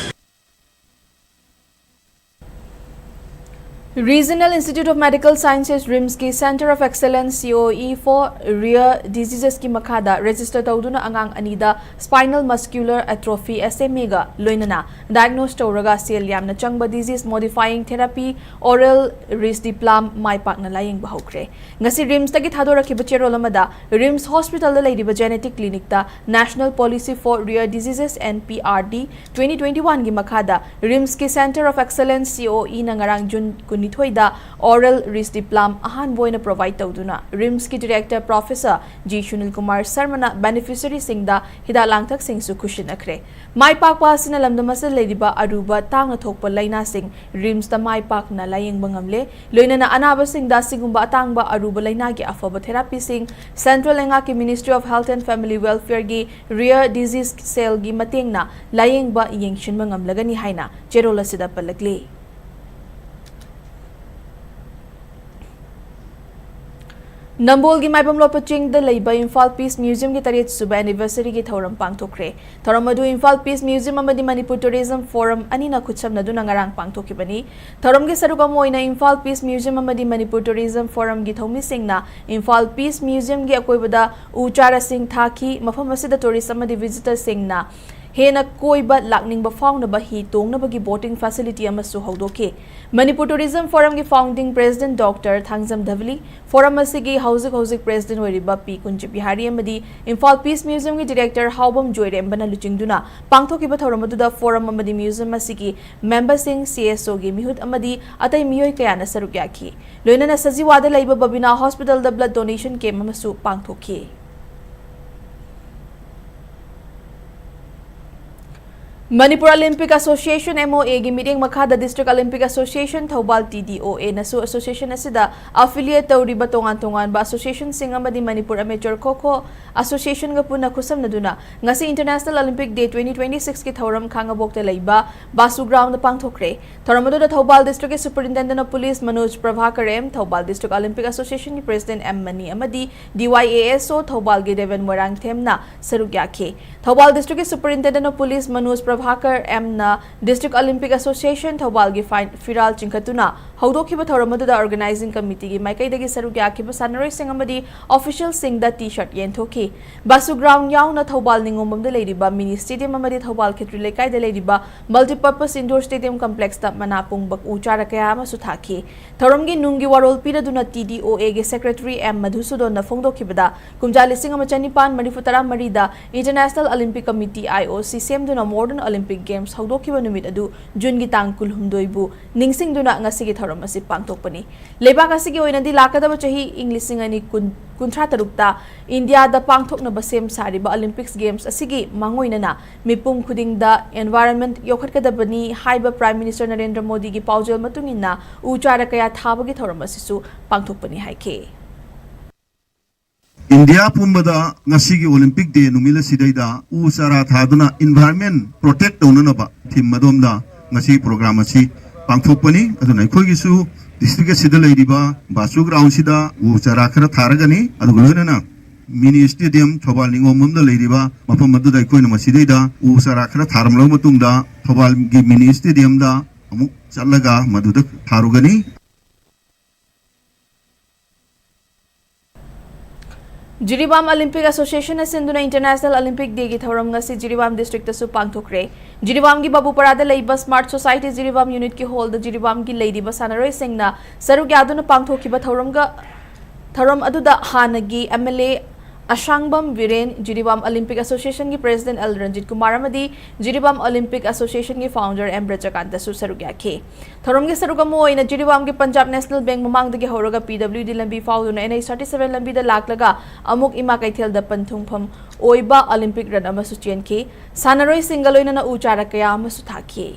Regional Institute of Medical Sciences, RIMSꯀꯤ Center of Excellence, COE for Rare Diseasesꯀꯤ ꯃꯈꯥꯗ register ꯇꯧꯗꯨꯅ ꯑꯉꯥꯡ ꯑꯅꯤꯗ Spinal Muscular Atrophy, SMAꯒ ꯂꯣꯏꯅꯅ diagnose ꯇꯧꯔꯒ ꯁꯦꯜ ꯌꯥꯝꯅ ꯆꯪꯕ disease modifying therapy oral risdiplam ꯃꯥꯏ ꯄꯥꯛꯅ ꯂꯥꯌꯦꯡꯕ ꯍꯧꯈ꯭ꯔꯦ꯫ ꯉꯁꯤ RIMSꯇꯒꯤ ꯊꯥꯗꯣꯔꯛꯈꯤꯕ ꯆꯦꯔꯣꯜ ꯑꯃꯗ, RIMS hospitalꯗ ꯂꯩꯔꯤꯕ genetic clinicꯇ National Policy for Rare Diseases, NPRD, twenty twenty-oneꯒꯤ ꯃꯈꯥꯗ RIMSꯀꯤ Center of Excellence, COEꯅ ꯉꯔꯥꯡ June ꯀꯨꯟꯅꯤꯊꯣꯏꯗ oral risdiplam ꯑꯍꯥꯟꯕ ꯑꯣꯏꯅ provide ꯇꯧꯗꯨꯅ RIMSꯀꯤ Director Professor G Sunil Kumar ꯁꯔꯃꯅ beneficiaryꯁꯤꯡꯗ ꯍꯤꯗꯥꯛ ꯂꯥꯡꯊꯛꯁꯤꯡꯁꯨ ꯈꯨꯠꯁꯤꯟꯅꯈ꯭ꯔꯦ꯫ ꯃꯥꯏ ꯄꯥꯛꯄ ꯑꯁꯤꯅ ꯂꯝꯗꯝ ꯑꯁꯤꯗ ꯂꯩꯔꯤꯕ ꯑꯔꯨꯕ ꯇꯥꯡꯅ ꯊꯣꯛꯄ ꯂꯥꯏꯅꯥꯁꯤꯡ RIMSꯇ ꯃꯥꯏ ꯄꯥꯛꯅ ꯂꯥꯌꯦꯡꯕ ꯉꯝꯂꯦ꯫ ꯂꯣꯏꯅꯅ ꯑꯅꯥꯕꯁꯤꯡꯗ ꯑꯁꯤꯒꯨꯝꯕ ꯑꯇꯥꯡꯕ ꯑꯔꯨꯕ ꯂꯥꯏꯅꯥꯒꯤ ꯑꯐꯕ therapyꯁꯤꯡ Central ꯂꯩꯉꯥꯛꯀꯤ Ministry of Health and Family Welfareꯒꯤ Rare Disease Cellꯒꯤ ꯃꯇꯦꯡꯅ ꯂꯥꯌꯦꯡꯕ ꯌꯦꯡꯁꯤꯟꯕ ꯉꯝꯂꯒꯅꯤ ꯍꯥꯏꯅ ꯆꯦꯔꯣꯜ ꯑꯁꯤꯗ ꯄꯜꯂꯛꯂꯤ꯫ ꯅꯝꯕꯣꯜꯒꯤ ꯃꯥꯏꯕꯝ ꯂꯣꯛꯄ ꯆꯤꯡꯗ ꯂꯩꯕ ꯏꯝꯐꯥꯜ Peace Museumꯒꯤ ꯇꯔꯦꯠ ꯁꯨꯕ anniversaryꯒꯤ ꯊꯧꯔꯝ ꯄꯥꯡꯊꯣꯛꯈ꯭ꯔꯦ꯫ ꯊꯧꯔꯝ ꯑꯗꯨ ꯏꯝꯐꯥꯜ Peace Museum ꯑꯃꯗꯤ ꯃꯅꯤꯄꯨꯔ Tourism Forum ꯑꯅꯤꯅ ꯈꯨꯠꯁꯝꯅꯗꯨꯅ ꯉꯔꯥꯡ ꯄꯥꯡꯊꯣꯛꯈꯤꯕꯅꯤ꯫ ꯊꯧꯔꯝꯒꯤ ꯁꯔꯨꯛ ꯑꯃ ꯑꯣꯏꯅ ꯏꯝꯐꯥꯜ Peace Museum ꯑꯃꯗꯤ ꯃꯅꯤꯄꯨꯔ Tourism Forumꯒꯤ ꯊꯧꯃꯤꯁꯤꯡꯅ ꯏꯝꯐꯥꯜ Peace Museumꯒꯤ ꯑꯀꯣꯏꯕꯗ ꯎ ꯆꯥꯔꯥꯁꯤꯡ ꯊꯥꯈꯤ꯫ ꯃꯐꯝ ꯑꯁꯤꯗ tourist ꯑꯃꯗꯤ visitorꯁꯤꯡꯅ ꯍꯦꯟꯅ ꯀꯣꯏꯕ ꯂꯥꯛꯅꯤꯡꯕ ꯐꯥꯎꯅꯕ ꯍꯤ ꯇꯣꯡꯅꯕꯒꯤ boating facility ꯑꯃꯁꯨ ꯍꯧꯗꯣꯛꯈꯤ꯫ Manipur Tourism Forumꯒꯤ founding president Doctor Thangjam ꯙꯕꯂꯤ, forum ꯑꯁꯤꯒꯤ ꯍꯧꯖꯤꯛ ꯍꯧꯖꯤꯛ president ꯑꯣꯏꯔꯤꯕ ꯄꯤ ꯀꯨꯟꯖ ꯕꯤꯍꯥꯔꯤ ꯑꯃꯗꯤ ꯏꯝꯐꯥꯜ Peace Museumꯒꯤ director ꯍꯥꯎꯕꯝ ꯖꯣꯏꯔꯦꯝꯕꯅ ꯂꯨꯆꯤꯡꯗꯨꯅ ꯄꯥꯡꯊꯣꯛꯈꯤꯕ ꯊꯧꯔꯝ ꯑꯗꯨꯗ forum ꯑꯃꯗꯤ museum ꯑꯁꯤꯒꯤ memberꯁꯤꯡ, CSOꯒꯤ ꯃꯤꯍꯨꯠ ꯑꯃꯗꯤ ꯑꯇꯩ ꯃꯤꯑꯣꯏ ꯀꯌꯥꯅ ꯁꯔꯨꯛ ꯌꯥꯈꯤ꯫ ꯂꯣꯏꯅꯅ ꯁꯖꯤꯋꯥꯗ ꯂꯩꯕ ꯕꯕꯤꯅꯥ hospitalꯗ blood donation camp ꯑꯃꯁꯨ ꯄꯥꯡꯊꯣꯛꯈꯤ꯫ Manipur Olympic Association, MOAꯒꯤ ꯃꯤꯠꯌꯦꯡ ꯃꯈꯥꯗ District Olympic Association Thoubal, TDOAꯅꯁꯨ association ꯑꯁꯤꯗ affiliate ꯇꯧꯔꯤꯕ ꯇꯣꯉꯥꯟ ꯇꯣꯉꯥꯟꯕ associationꯁꯤꯡ ꯑꯃꯗꯤ Manipur Amateur Kho Kho Associationꯒ ꯄꯨꯟꯅ ꯈꯨꯠꯁꯝꯅꯗꯨꯅ ꯉꯁꯤ International Olympic Day twenty twenty-sixꯀꯤ ꯊꯧꯔꯝ ꯈꯥꯉꯕꯣꯛꯇ ꯂꯩꯕ ꯕꯥꯁꯨ groundꯗ ꯄꯥꯡꯊꯣꯛꯈ꯭ꯔꯦ꯫ ꯊꯧꯔꯝ ꯑꯗꯨꯗ ꯊꯧꯕꯥꯜ Districtꯀꯤ Superintendent of Police Manoj Prabhakar M, Thoubal District Olympic Associationꯒꯤ President M ꯃꯅꯤ ꯑꯃꯗꯤ DYASO ꯊꯧꯕꯥꯜꯒꯤ ꯗꯦꯕꯦꯟ ꯃꯣꯏꯔꯥꯡꯊꯦꯝꯅ ꯁꯔꯨꯛ ꯌꯥꯈꯤ꯫ ꯊꯧꯕꯥꯜ Districtꯀꯤ Superintendent of Police Manoj Prabha ꯁꯨꯍꯥꯀꯔ ꯑꯦꯝꯅ District Olympic Association ꯊꯧꯕꯥꯜꯒꯤ ꯐꯥꯏ-, ꯐꯤꯔꯥꯜ ꯆꯤꯡꯈꯠꯇꯨꯅ ꯍꯧꯗꯣꯛꯈꯤꯕ ꯊꯧꯔꯝ ꯑꯗꯨꯗ organizing committeeꯒꯤ ꯃꯥꯏꯀꯩꯗꯒꯤ ꯁꯔꯨꯛ ꯌꯥꯈꯤꯕ ꯁꯥꯟꯅꯔꯣꯏꯁꯤꯡ ꯑꯃꯗꯤ officialꯁꯤꯡꯗ T-shirt ꯌꯦꯟꯊꯣꯛꯈꯤ꯫ ꯕꯥꯁꯨ ground ꯌꯥꯎꯅ ꯊꯧꯕꯥꯜ ꯅꯤꯉꯣꯝꯕꯝꯗ ꯂꯩꯔꯤꯕ mini stadium ꯑꯃꯗꯤ ꯊꯧꯕꯥꯜ ꯈꯦꯇ꯭ꯔꯤ ꯂꯩꯀꯥꯏꯗ ꯂꯩꯔꯤꯕ multipurpose indoor stadium complexꯇ ꯃꯅꯥ ꯄꯨꯡꯕ ꯎ ꯆꯥꯔ ꯀꯌꯥ ꯑꯃꯁꯨ ꯊꯥꯈꯤ꯫ ꯊꯧꯔꯝꯒꯤ ꯅꯨꯡꯒꯤ ꯋꯥꯔꯣꯜ ꯄꯤꯔꯗꯨꯅ TDOAꯒꯤ Secretary ꯑꯦꯝ ꯃꯙꯨꯁꯨꯗꯣꯟꯅ ꯐꯣꯡꯗꯣꯛꯈꯤꯕꯗ, ꯀꯨꯝꯖꯥ ꯂꯤꯁꯤꯡ ꯑꯃ ꯆꯅꯤꯄꯥꯟ ꯃꯔꯤꯐꯨ ꯇꯔꯥ ꯃꯔꯤꯗ International Olympic Committee, IOC, ꯁꯦꯝꯗꯨꯅ Modern Olympic Games ꯍꯧꯗꯣꯛꯈꯤꯕ ꯅꯨꯃꯤꯠ ꯑꯗꯨ ꯖꯨꯟꯒꯤ ꯇꯥꯡ ꯀꯨꯟꯍꯨꯝꯗꯣꯏꯕꯨ ꯅꯤꯡꯁꯤꯡꯗꯨꯅ ꯉꯁꯤꯒꯤ ꯊꯧꯔꯝ ꯑꯁꯤ ꯄꯥꯡꯊꯣꯛꯄꯅꯤ꯫ ꯂꯩꯕꯥꯛ ꯑꯁꯤꯒꯤ ꯑꯣꯏꯅꯗꯤ ꯂꯥꯛꯀꯗꯕ ꯆꯍꯤ ꯏꯪ ꯂꯤꯁꯤꯡ ꯑꯅꯤ ꯀꯨꯟ, ꯀꯨꯟꯊ꯭ꯔꯥ ꯇꯔꯨꯛꯇ ꯏꯟꯗꯤꯌꯥꯗ ꯄꯥꯡꯊꯣꯛꯅꯕ ꯁꯦꯝ ꯁꯥꯔꯤꯕ Olympics Games ꯑꯁꯤꯒꯤ ꯃꯥꯡꯑꯣꯏꯅꯅ ꯃꯤꯄꯨꯝ ꯈꯨꯗꯤꯡꯗ environment ꯌꯣꯛꯈꯠꯀꯗꯕꯅꯤ ꯍꯥꯏꯕ Prime Minister ꯅꯔꯦꯟꯗ꯭ꯔ ꯃꯣꯗꯤꯒꯤ ꯄꯥꯎꯖꯦꯜ ꯃꯇꯨꯡ ꯏꯟꯅ ꯎ ꯆꯥꯔ ꯀꯌꯥ ꯊꯥꯕꯒꯤ ꯊꯧꯔꯝ ꯑꯁꯤꯁꯨ ꯄꯥꯡꯊꯣꯛꯄꯅꯤ ꯍꯥꯏꯈꯤ꯫ ꯏꯟꯗꯤꯌꯥ ꯄꯨꯝꯕꯗ ꯉꯁꯤꯒꯤ Olympic Day ꯅꯨꯃꯤꯠ ꯑꯁꯤꯗꯩꯗ ꯎ ꯆꯥꯔꯥ ꯊꯥꯗꯨꯅ environment protect ꯇꯧꯅꯅꯕ theme ꯑꯗꯣꯝꯗ ꯉꯁꯤ program ꯑꯁꯤ ꯄꯥꯡꯊꯣꯛꯄꯅꯤ꯫ ꯑꯗꯨꯅ ꯑꯩꯈꯣꯏꯒꯤꯁꯨ district ꯑꯁꯤꯗ ꯂꯩꯔꯤꯕ ꯕꯥꯁꯨ groundꯁꯤꯗ ꯎ ꯆꯥꯔꯥ ꯈꯔ ꯊꯥꯔꯒꯅꯤ꯫ ꯑꯗꯨꯒ ꯂꯣꯏꯅꯅ mini stadium ꯊꯧꯕꯥꯜ ꯅꯤꯉꯣꯝꯕꯝꯗ ꯂꯩꯔꯤꯕ ꯃꯐꯝ ꯑꯗꯨꯗ ꯑꯩꯈꯣꯏꯅ ꯃꯁꯤꯗꯩꯗ ꯎ ꯆꯥꯔꯥ ꯈꯔ ꯊꯥꯔꯝꯂꯕ ꯃꯇꯨꯡꯗ ꯊꯧꯕꯥꯜꯒꯤ mini stadiumꯗ ꯑꯃꯨꯛ ꯆꯠꯂꯒ ꯃꯗꯨꯗ ꯊꯥꯔꯨꯒꯅꯤ꯫ ꯖꯤꯔꯤꯕꯥꯝ Olympic Associationꯅ ꯁꯤꯟꯗꯨꯅ International Olympic Dayꯒꯤ ꯊꯧꯔꯝ ꯉꯁꯤ ꯖꯤꯔꯤꯕꯥꯝ districtꯇꯁꯨ ꯄꯥꯡꯊꯣꯛꯈ꯭ꯔꯦ꯫ ꯖꯤꯔꯤꯕꯥꯝꯒꯤ ꯕꯥꯕꯨꯄꯔꯥꯗ ꯂꯩꯕ Smart Society ꯖꯤꯔꯤꯕꯥꯝ unitꯀꯤ hallꯗ ꯖꯤꯔꯤꯕꯥꯝꯒꯤ ꯂꯩꯔꯤꯕ ꯁꯥꯟꯅꯔꯣꯏꯁꯤꯡꯅ ꯁꯔꯨꯛ ꯌꯥꯗꯨꯅ ꯄꯥꯡꯊꯣꯛꯈꯤꯕ ꯊꯧꯔꯝꯒ, ꯊꯧꯔꯝ ꯑꯗꯨꯗ ꯍꯥꯟꯅꯒꯤ MLA ꯑꯁꯥꯡꯕꯝ ꯕꯤꯔꯦꯟ, ꯖꯤꯔꯤꯕꯥꯝ Olympic Associationꯒꯤ President ꯑꯦꯜ ꯔꯟꯖꯤꯠ ꯀꯨꯃꯥꯔ ꯑꯃꯗꯤ ꯖꯤꯔꯤꯕꯥꯝ Olympic Associationꯒꯤ founder ꯑꯦꯝ ꯕ꯭ꯔꯖꯀꯥꯟꯇꯁꯨ ꯁꯔꯨꯛ ꯌꯥꯈꯤ꯫ ꯊꯧꯔꯝꯒꯤ ꯁꯔꯨꯛ ꯑꯃ ꯑꯣꯏꯅ ꯖꯤꯔꯤꯕꯥꯝꯒꯤ Punjab National Bank ꯃꯃꯥꯡꯗꯒꯤ ꯍꯧꯔꯒ PWD ꯂꯝꯕꯤ ꯐꯥꯎꯗꯨꯅ NH thirty seven ꯂꯝꯕꯤꯗ ꯂꯥꯛꯂꯒ ꯑꯃꯨꯛ ꯏꯃꯥ ꯀꯩꯊꯦꯜꯗ ꯄꯟꯊꯨꯡꯐꯝ ꯑꯣꯏꯕ Olympic run ꯑꯃꯁꯨ ꯆꯦꯟꯈꯤ꯫ ꯁꯥꯟꯅꯔꯣꯏꯁꯤꯡꯒ ꯂꯣꯏꯅꯅ ꯎ ꯆꯥꯔ ꯀꯌꯥ ꯑꯃꯁꯨ ꯊꯥꯈꯤ꯫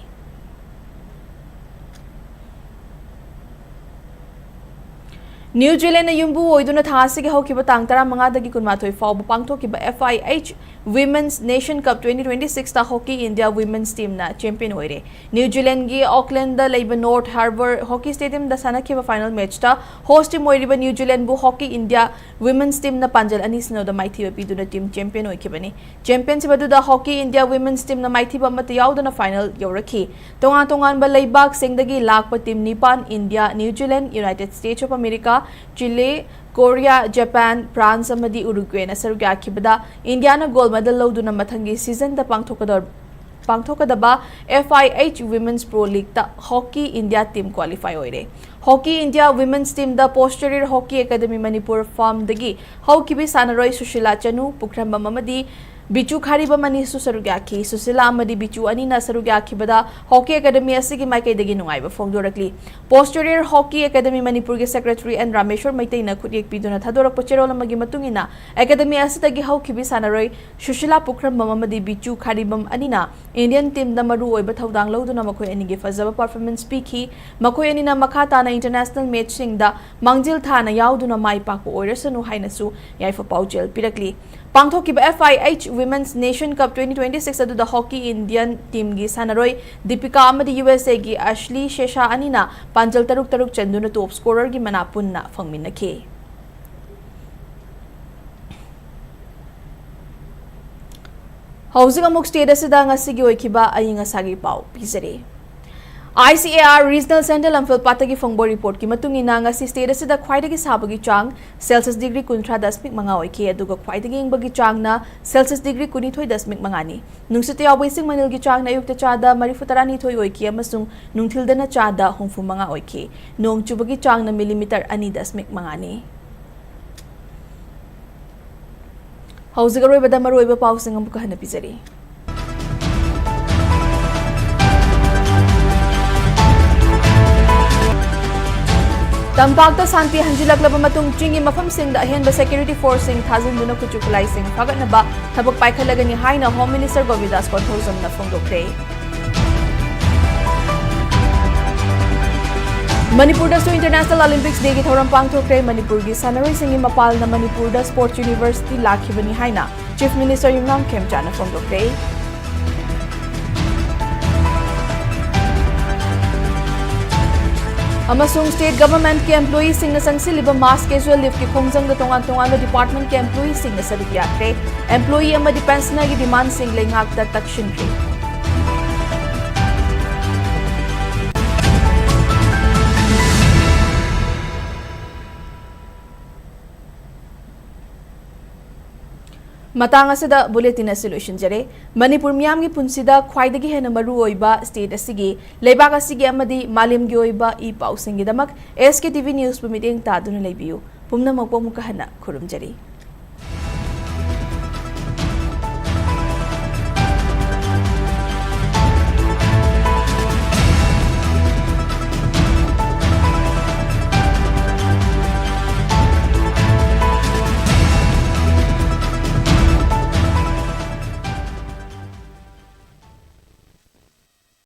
ꯅ꯭ꯌꯨ ꯖꯤꯂꯦꯟꯗꯅ ꯌꯨꯝꯕꯨ ꯑꯣꯏꯗꯨꯅ ꯊꯥ ꯑꯁꯤꯒꯤ ꯍꯧꯈꯤꯕ ꯇꯥꯡ ꯇꯔꯥꯃꯉꯥꯗꯒꯤ ꯀꯨꯟꯃꯥꯊꯣꯏ ꯐꯥꯎꯕ ꯄꯥꯡꯊꯣꯛꯈꯤꯕ F I H Women's Nation Cup twenty twenty-sixꯇ hockey India women's teamꯅ champion ꯑꯣꯏꯔꯦ꯫ ꯅ꯭ꯌꯨ ꯖꯤꯂꯦꯟꯗꯒꯤ ꯑꯣꯛꯂꯦꯟꯗꯗ ꯂꯩꯕ North Harbour Hockey Stadiumꯗ ꯁꯥꯟꯅꯈꯤꯕ final matchꯇ host team ꯑꯣꯏꯔꯤꯕ ꯅ꯭ꯌꯨ ꯖꯤꯂꯦꯟꯗꯕꯨ hockey India women's teamꯅ ꯄꯥꯟꯖꯜ ꯑꯅꯤ ꯁꯤꯅꯣꯗ ꯃꯥꯏꯊꯤꯕ ꯄꯤꯗꯨꯅ team champion ꯑꯣꯏꯈꯤꯕꯅꯤ꯫ Championship ꯑꯗꯨꯗ hockey India women's teamꯅ ꯃꯥꯏꯊꯤꯕ ꯑꯃꯠꯇ ꯌꯥꯎꯗꯅ final ꯌꯧꯔꯛꯈꯤ꯫ ꯇꯣꯉꯥꯟ ꯇꯣꯉꯥꯟꯕ ꯂꯩꯕꯥꯛꯁꯤꯡꯗꯒꯤ ꯂꯥꯛꯄ team ꯅꯤꯄꯥꯟ, India, New Zealand, United States of America, Chile, Korea, Japan, France ꯑꯃꯗꯤ Uruguayꯅ ꯁꯔꯨꯛ ꯌꯥꯈꯤꯕꯗ Indiaꯅ gold medal ꯂꯧꯗꯨꯅ ꯃꯊꯪꯒꯤ seasonꯗ ꯄꯥꯡꯊꯣꯛꯀꯗꯧ-, ꯄꯥꯡꯊꯣꯛꯀꯗꯕ F I H Women's Pro Leagueꯇ hockey India team qualify ꯑꯣꯏꯔꯦ꯫ Hockey India Women's Teamꯗ Posterior Hockey Academy Manipur firmꯗꯒꯤ ꯍꯧꯈꯤꯕꯤ ꯁꯥꯟꯅꯔꯣꯏ ꯁꯨꯁꯤꯂꯥ ꯆꯅꯨ, ꯄꯨꯈ꯭ꯔꯝꯕꯝ ꯑꯃꯗꯤ ꯕꯤꯆꯨ ꯈꯥꯔꯤꯕꯝ ꯑꯅꯤꯁꯨ ꯁꯔꯨꯛ ꯌꯥꯈꯤ꯫ ꯁꯨꯁꯤꯂꯥ ꯑꯃꯗꯤ ꯕꯤꯆꯨ ꯑꯅꯤꯅ ꯁꯔꯨꯛ ꯌꯥꯈꯤꯕꯗ Hockey Academy ꯑꯁꯤꯒꯤ ꯃꯥꯏꯀꯩꯗꯒꯤ ꯅꯨꯡꯉꯥꯏꯕ ꯐꯣꯡꯗꯣꯔꯛꯂꯤ꯫ Posterior Hockey Academy ꯃꯅꯤꯄꯨꯔꯒꯤ secretary N ꯔꯥꯃꯦꯁꯣꯔ ꯃꯩꯇꯩꯅ ꯈꯨꯠꯌꯦꯛ ꯄꯤꯗꯨꯅ ꯊꯥꯗꯣꯔꯛꯄ ꯆꯦꯔꯣꯜ ꯑꯃꯒꯤ ꯃꯇꯨꯡ ꯏꯟꯅ, academy ꯑꯁꯤꯗꯒꯤ ꯍꯧꯈꯤꯕꯤ ꯁꯥꯟꯅꯔꯣꯏ ꯁꯨꯁꯤꯂꯥ ꯄꯨꯈ꯭ꯔꯝꯕꯝ ꯑꯃꯗꯤ ꯕꯤꯆꯨ ꯈꯥꯔꯤꯕꯝ ꯑꯅꯤꯅ Indian teamꯗ ꯃꯔꯨ ꯑꯣꯏꯕ ꯊꯧꯗꯥꯡ ꯂꯧꯗꯨꯅ ꯃꯈꯣꯏ ꯑꯅꯤꯒꯤ ꯐꯖꯕ performance ꯄꯤꯈꯤ꯫ ꯃꯈꯣꯏ ꯑꯅꯤꯅ ꯃꯈꯥ ꯇꯥꯅ international matchꯁꯤꯡꯗ ꯃꯥꯡꯖꯤꯜ ꯊꯥꯅ ꯌꯥꯎꯗꯨꯅ ꯃꯥꯏ ꯄꯥꯛꯄ ꯑꯣꯏꯔꯁꯅꯨ ꯍꯥꯏꯅꯁꯨ ꯌꯥꯏꯐ ꯄꯥꯎꯖꯦꯜ ꯄꯤꯔꯛꯂꯤ꯫ ꯄꯥꯡꯊꯣꯛꯈꯤꯕ F I H Women's Nation Cup twenty twenty-six ꯑꯗꯨꯗ hockey Indian teamꯒꯤ ꯁꯥꯟꯅꯔꯣꯏ ꯗꯤꯄꯤꯀꯥ ꯑꯃꯗꯤ U S Aꯒꯤ ꯑꯁꯂꯤ ꯁꯦꯁꯥ ꯑꯅꯤꯅ ꯄꯥꯟꯖꯜ ꯇꯔꯨꯛ ꯇꯔꯨꯛ ꯆꯟꯗꯨꯅ top scorerꯒꯤ ꯃꯅꯥ ꯄꯨꯟꯅ ꯐꯪꯃꯤꯟꯅꯈꯤ꯫ ꯍꯧꯖꯤꯛ ꯑꯃꯨꯛ state ꯑꯁꯤꯗ ꯉꯁꯤꯒꯤ ꯑꯣꯏꯈꯤꯕ ꯑꯏꯪ ꯑꯁꯥꯒꯤ ꯄꯥꯎ ꯄꯤꯖꯔꯤ꯫ I C A R Regional Centre ꯂꯝꯐꯦꯜꯄꯥꯠꯇꯒꯤ ꯐꯪꯕ reportꯀꯤ ꯃꯇꯨꯡ ꯏꯟꯅ, ꯉꯁꯤ state ꯑꯁꯤꯗ ꯈ꯭ꯋꯥꯏꯗꯒꯤ ꯁꯥꯕꯒꯤ ꯆꯥꯡ Celsius degree ꯀꯨꯟꯊ꯭ꯔꯥ ꯗꯁꯃꯤꯛ ꯃꯉꯥ ꯑꯣꯏꯈꯤ, ꯑꯗꯨꯒ ꯈ꯭ꯋꯥꯏꯗꯒꯤ ꯏꯪꯕꯒꯤ ꯆꯥꯡꯅ Celsius degree ꯀꯨꯟꯅꯤꯊꯣꯏ ꯗꯁꯃꯤꯛ ꯃꯉꯥꯅꯤ꯫ ꯅꯨꯡꯁꯤꯠꯇ ꯌꯥꯎꯕ ꯏꯁꯤꯡ ꯃꯅꯤꯜꯒꯤ ꯆꯥꯡꯅ ꯑꯌꯨꯛꯇ ꯆꯥꯗ ꯃꯔꯤꯐꯨ ꯇꯔꯥꯅꯤꯊꯣꯏ ꯑꯣꯏꯈꯤ ꯑꯃꯁꯨꯡ ꯅꯨꯡꯊꯤꯜꯗꯅ ꯆꯥꯗ ꯍꯨꯝꯐꯨ ꯃꯉꯥ ꯑꯣꯏꯈꯤ꯫ ꯅꯣꯡ ꯆꯨꯕꯒꯤ ꯆꯥꯡꯅ millimeter ꯑꯅꯤ ꯗꯁꯃꯤꯛ ꯃꯉꯥꯅꯤ꯫ ꯍꯧꯖꯤꯛ ꯑꯔꯣꯏꯕꯗ ꯃꯔꯨꯑꯣꯏꯕ ꯄꯥꯎꯁꯤꯡ ꯑꯃꯨꯛꯀ ꯍꯟꯅ ꯄꯤꯖꯔꯤ꯫ ꯇꯝꯄꯥꯛꯇ ꯁꯥꯟꯇꯤ ꯍꯟꯖꯤꯜꯂꯛꯂꯕ ꯃꯇꯨꯡ, ꯆꯤꯡꯒꯤ ꯃꯐꯝꯁꯤꯡꯗ ꯑꯍꯦꯟꯕ security forceꯁꯤꯡ ꯊꯥꯖꯤꯟꯗꯨꯅ ꯈꯨꯠꯁꯨ ꯈꯨꯠꯂꯥꯏꯁꯤꯡ ꯐꯒꯠꯅꯕ ꯊꯕꯛ ꯄꯥꯏꯈꯠꯂꯒꯅꯤ ꯍꯥꯏꯅ Home Minister ꯒꯣꯕꯤꯟꯗꯥꯁ ꯀꯣꯟꯊꯧꯖꯝꯅ ꯐꯣꯡꯗꯣꯛꯈ꯭ꯔꯦ꯫ ꯃꯅꯤꯄꯨꯔꯗꯁꯨ International Olympics Dayꯒꯤ ꯊꯧꯔꯝ ꯄꯥꯡꯊꯣꯛꯈ꯭ꯔꯦ꯫ ꯃꯅꯤꯄꯨꯔꯒꯤ ꯁꯥꯟꯅꯔꯣꯏꯁꯤꯡꯒꯤ ꯃꯄꯥꯜꯅ ꯃꯅꯤꯄꯨꯔꯗ Sports University ꯂꯥꯛꯈꯤꯕꯅꯤ ꯍꯥꯏꯅ Chief Minister ꯌꯨꯝꯅꯥꯝ ꯈꯦꯝꯆꯥꯅ ꯐꯣꯡꯗꯣꯛꯈ꯭ꯔꯦ꯫ ꯑꯃꯁꯨꯡ state governmentꯀꯤ employeeꯁꯤꯡꯅ ꯆꯪꯁꯤꯜꯂꯤꯕ mass casual leaveꯀꯤ ꯈꯣꯡꯖꯪꯗ ꯇꯣꯉꯥꯟ ꯇꯣꯉꯥꯟꯕ departmentꯀꯤ employeeꯁꯤꯡꯅ ꯁꯔꯨꯛ ꯌꯥꯈ꯭ꯔꯦ꯫ Employee ꯑꯃꯗꯤ pensionerꯒꯤ demandꯁꯤꯡ ꯂꯩꯉꯥꯛꯇ ꯇꯛꯁꯤꯟꯈ꯭ꯔꯦ꯫ ꯃꯇꯥꯡ ꯑꯁꯤꯗ bulletin ꯑꯁꯤ ꯂꯣꯏꯁꯤꯟꯖꯔꯦ꯫ ꯃꯅꯤꯄꯨꯔ ꯃꯤꯌꯥꯝꯒꯤ ꯄꯨꯟꯁꯤꯗ ꯈ꯭ꯋꯥꯏꯗꯒꯤ ꯍꯦꯟꯅ ꯃꯔꯨ ꯑꯣꯏꯕ state ꯑꯁꯤꯒꯤ, ꯂꯩꯕꯥꯛ ꯑꯁꯤꯒꯤ ꯑꯃꯗꯤ ꯃꯥꯂꯦꯝꯒꯤ ꯑꯣꯏꯕ ꯏ ꯄꯥꯎꯁꯤꯡꯒꯤꯗꯃꯛ SKTV Newsꯄꯨ ꯃꯤꯠꯌꯦꯡ ꯇꯥꯗꯨꯅ ꯂꯩꯕꯤꯌꯨ꯫ ꯄꯨꯝꯅꯃꯛꯄꯨ ꯑꯃꯨꯛꯀ ꯍꯟꯅ ꯈꯨꯔꯨꯝꯖꯔꯤ꯫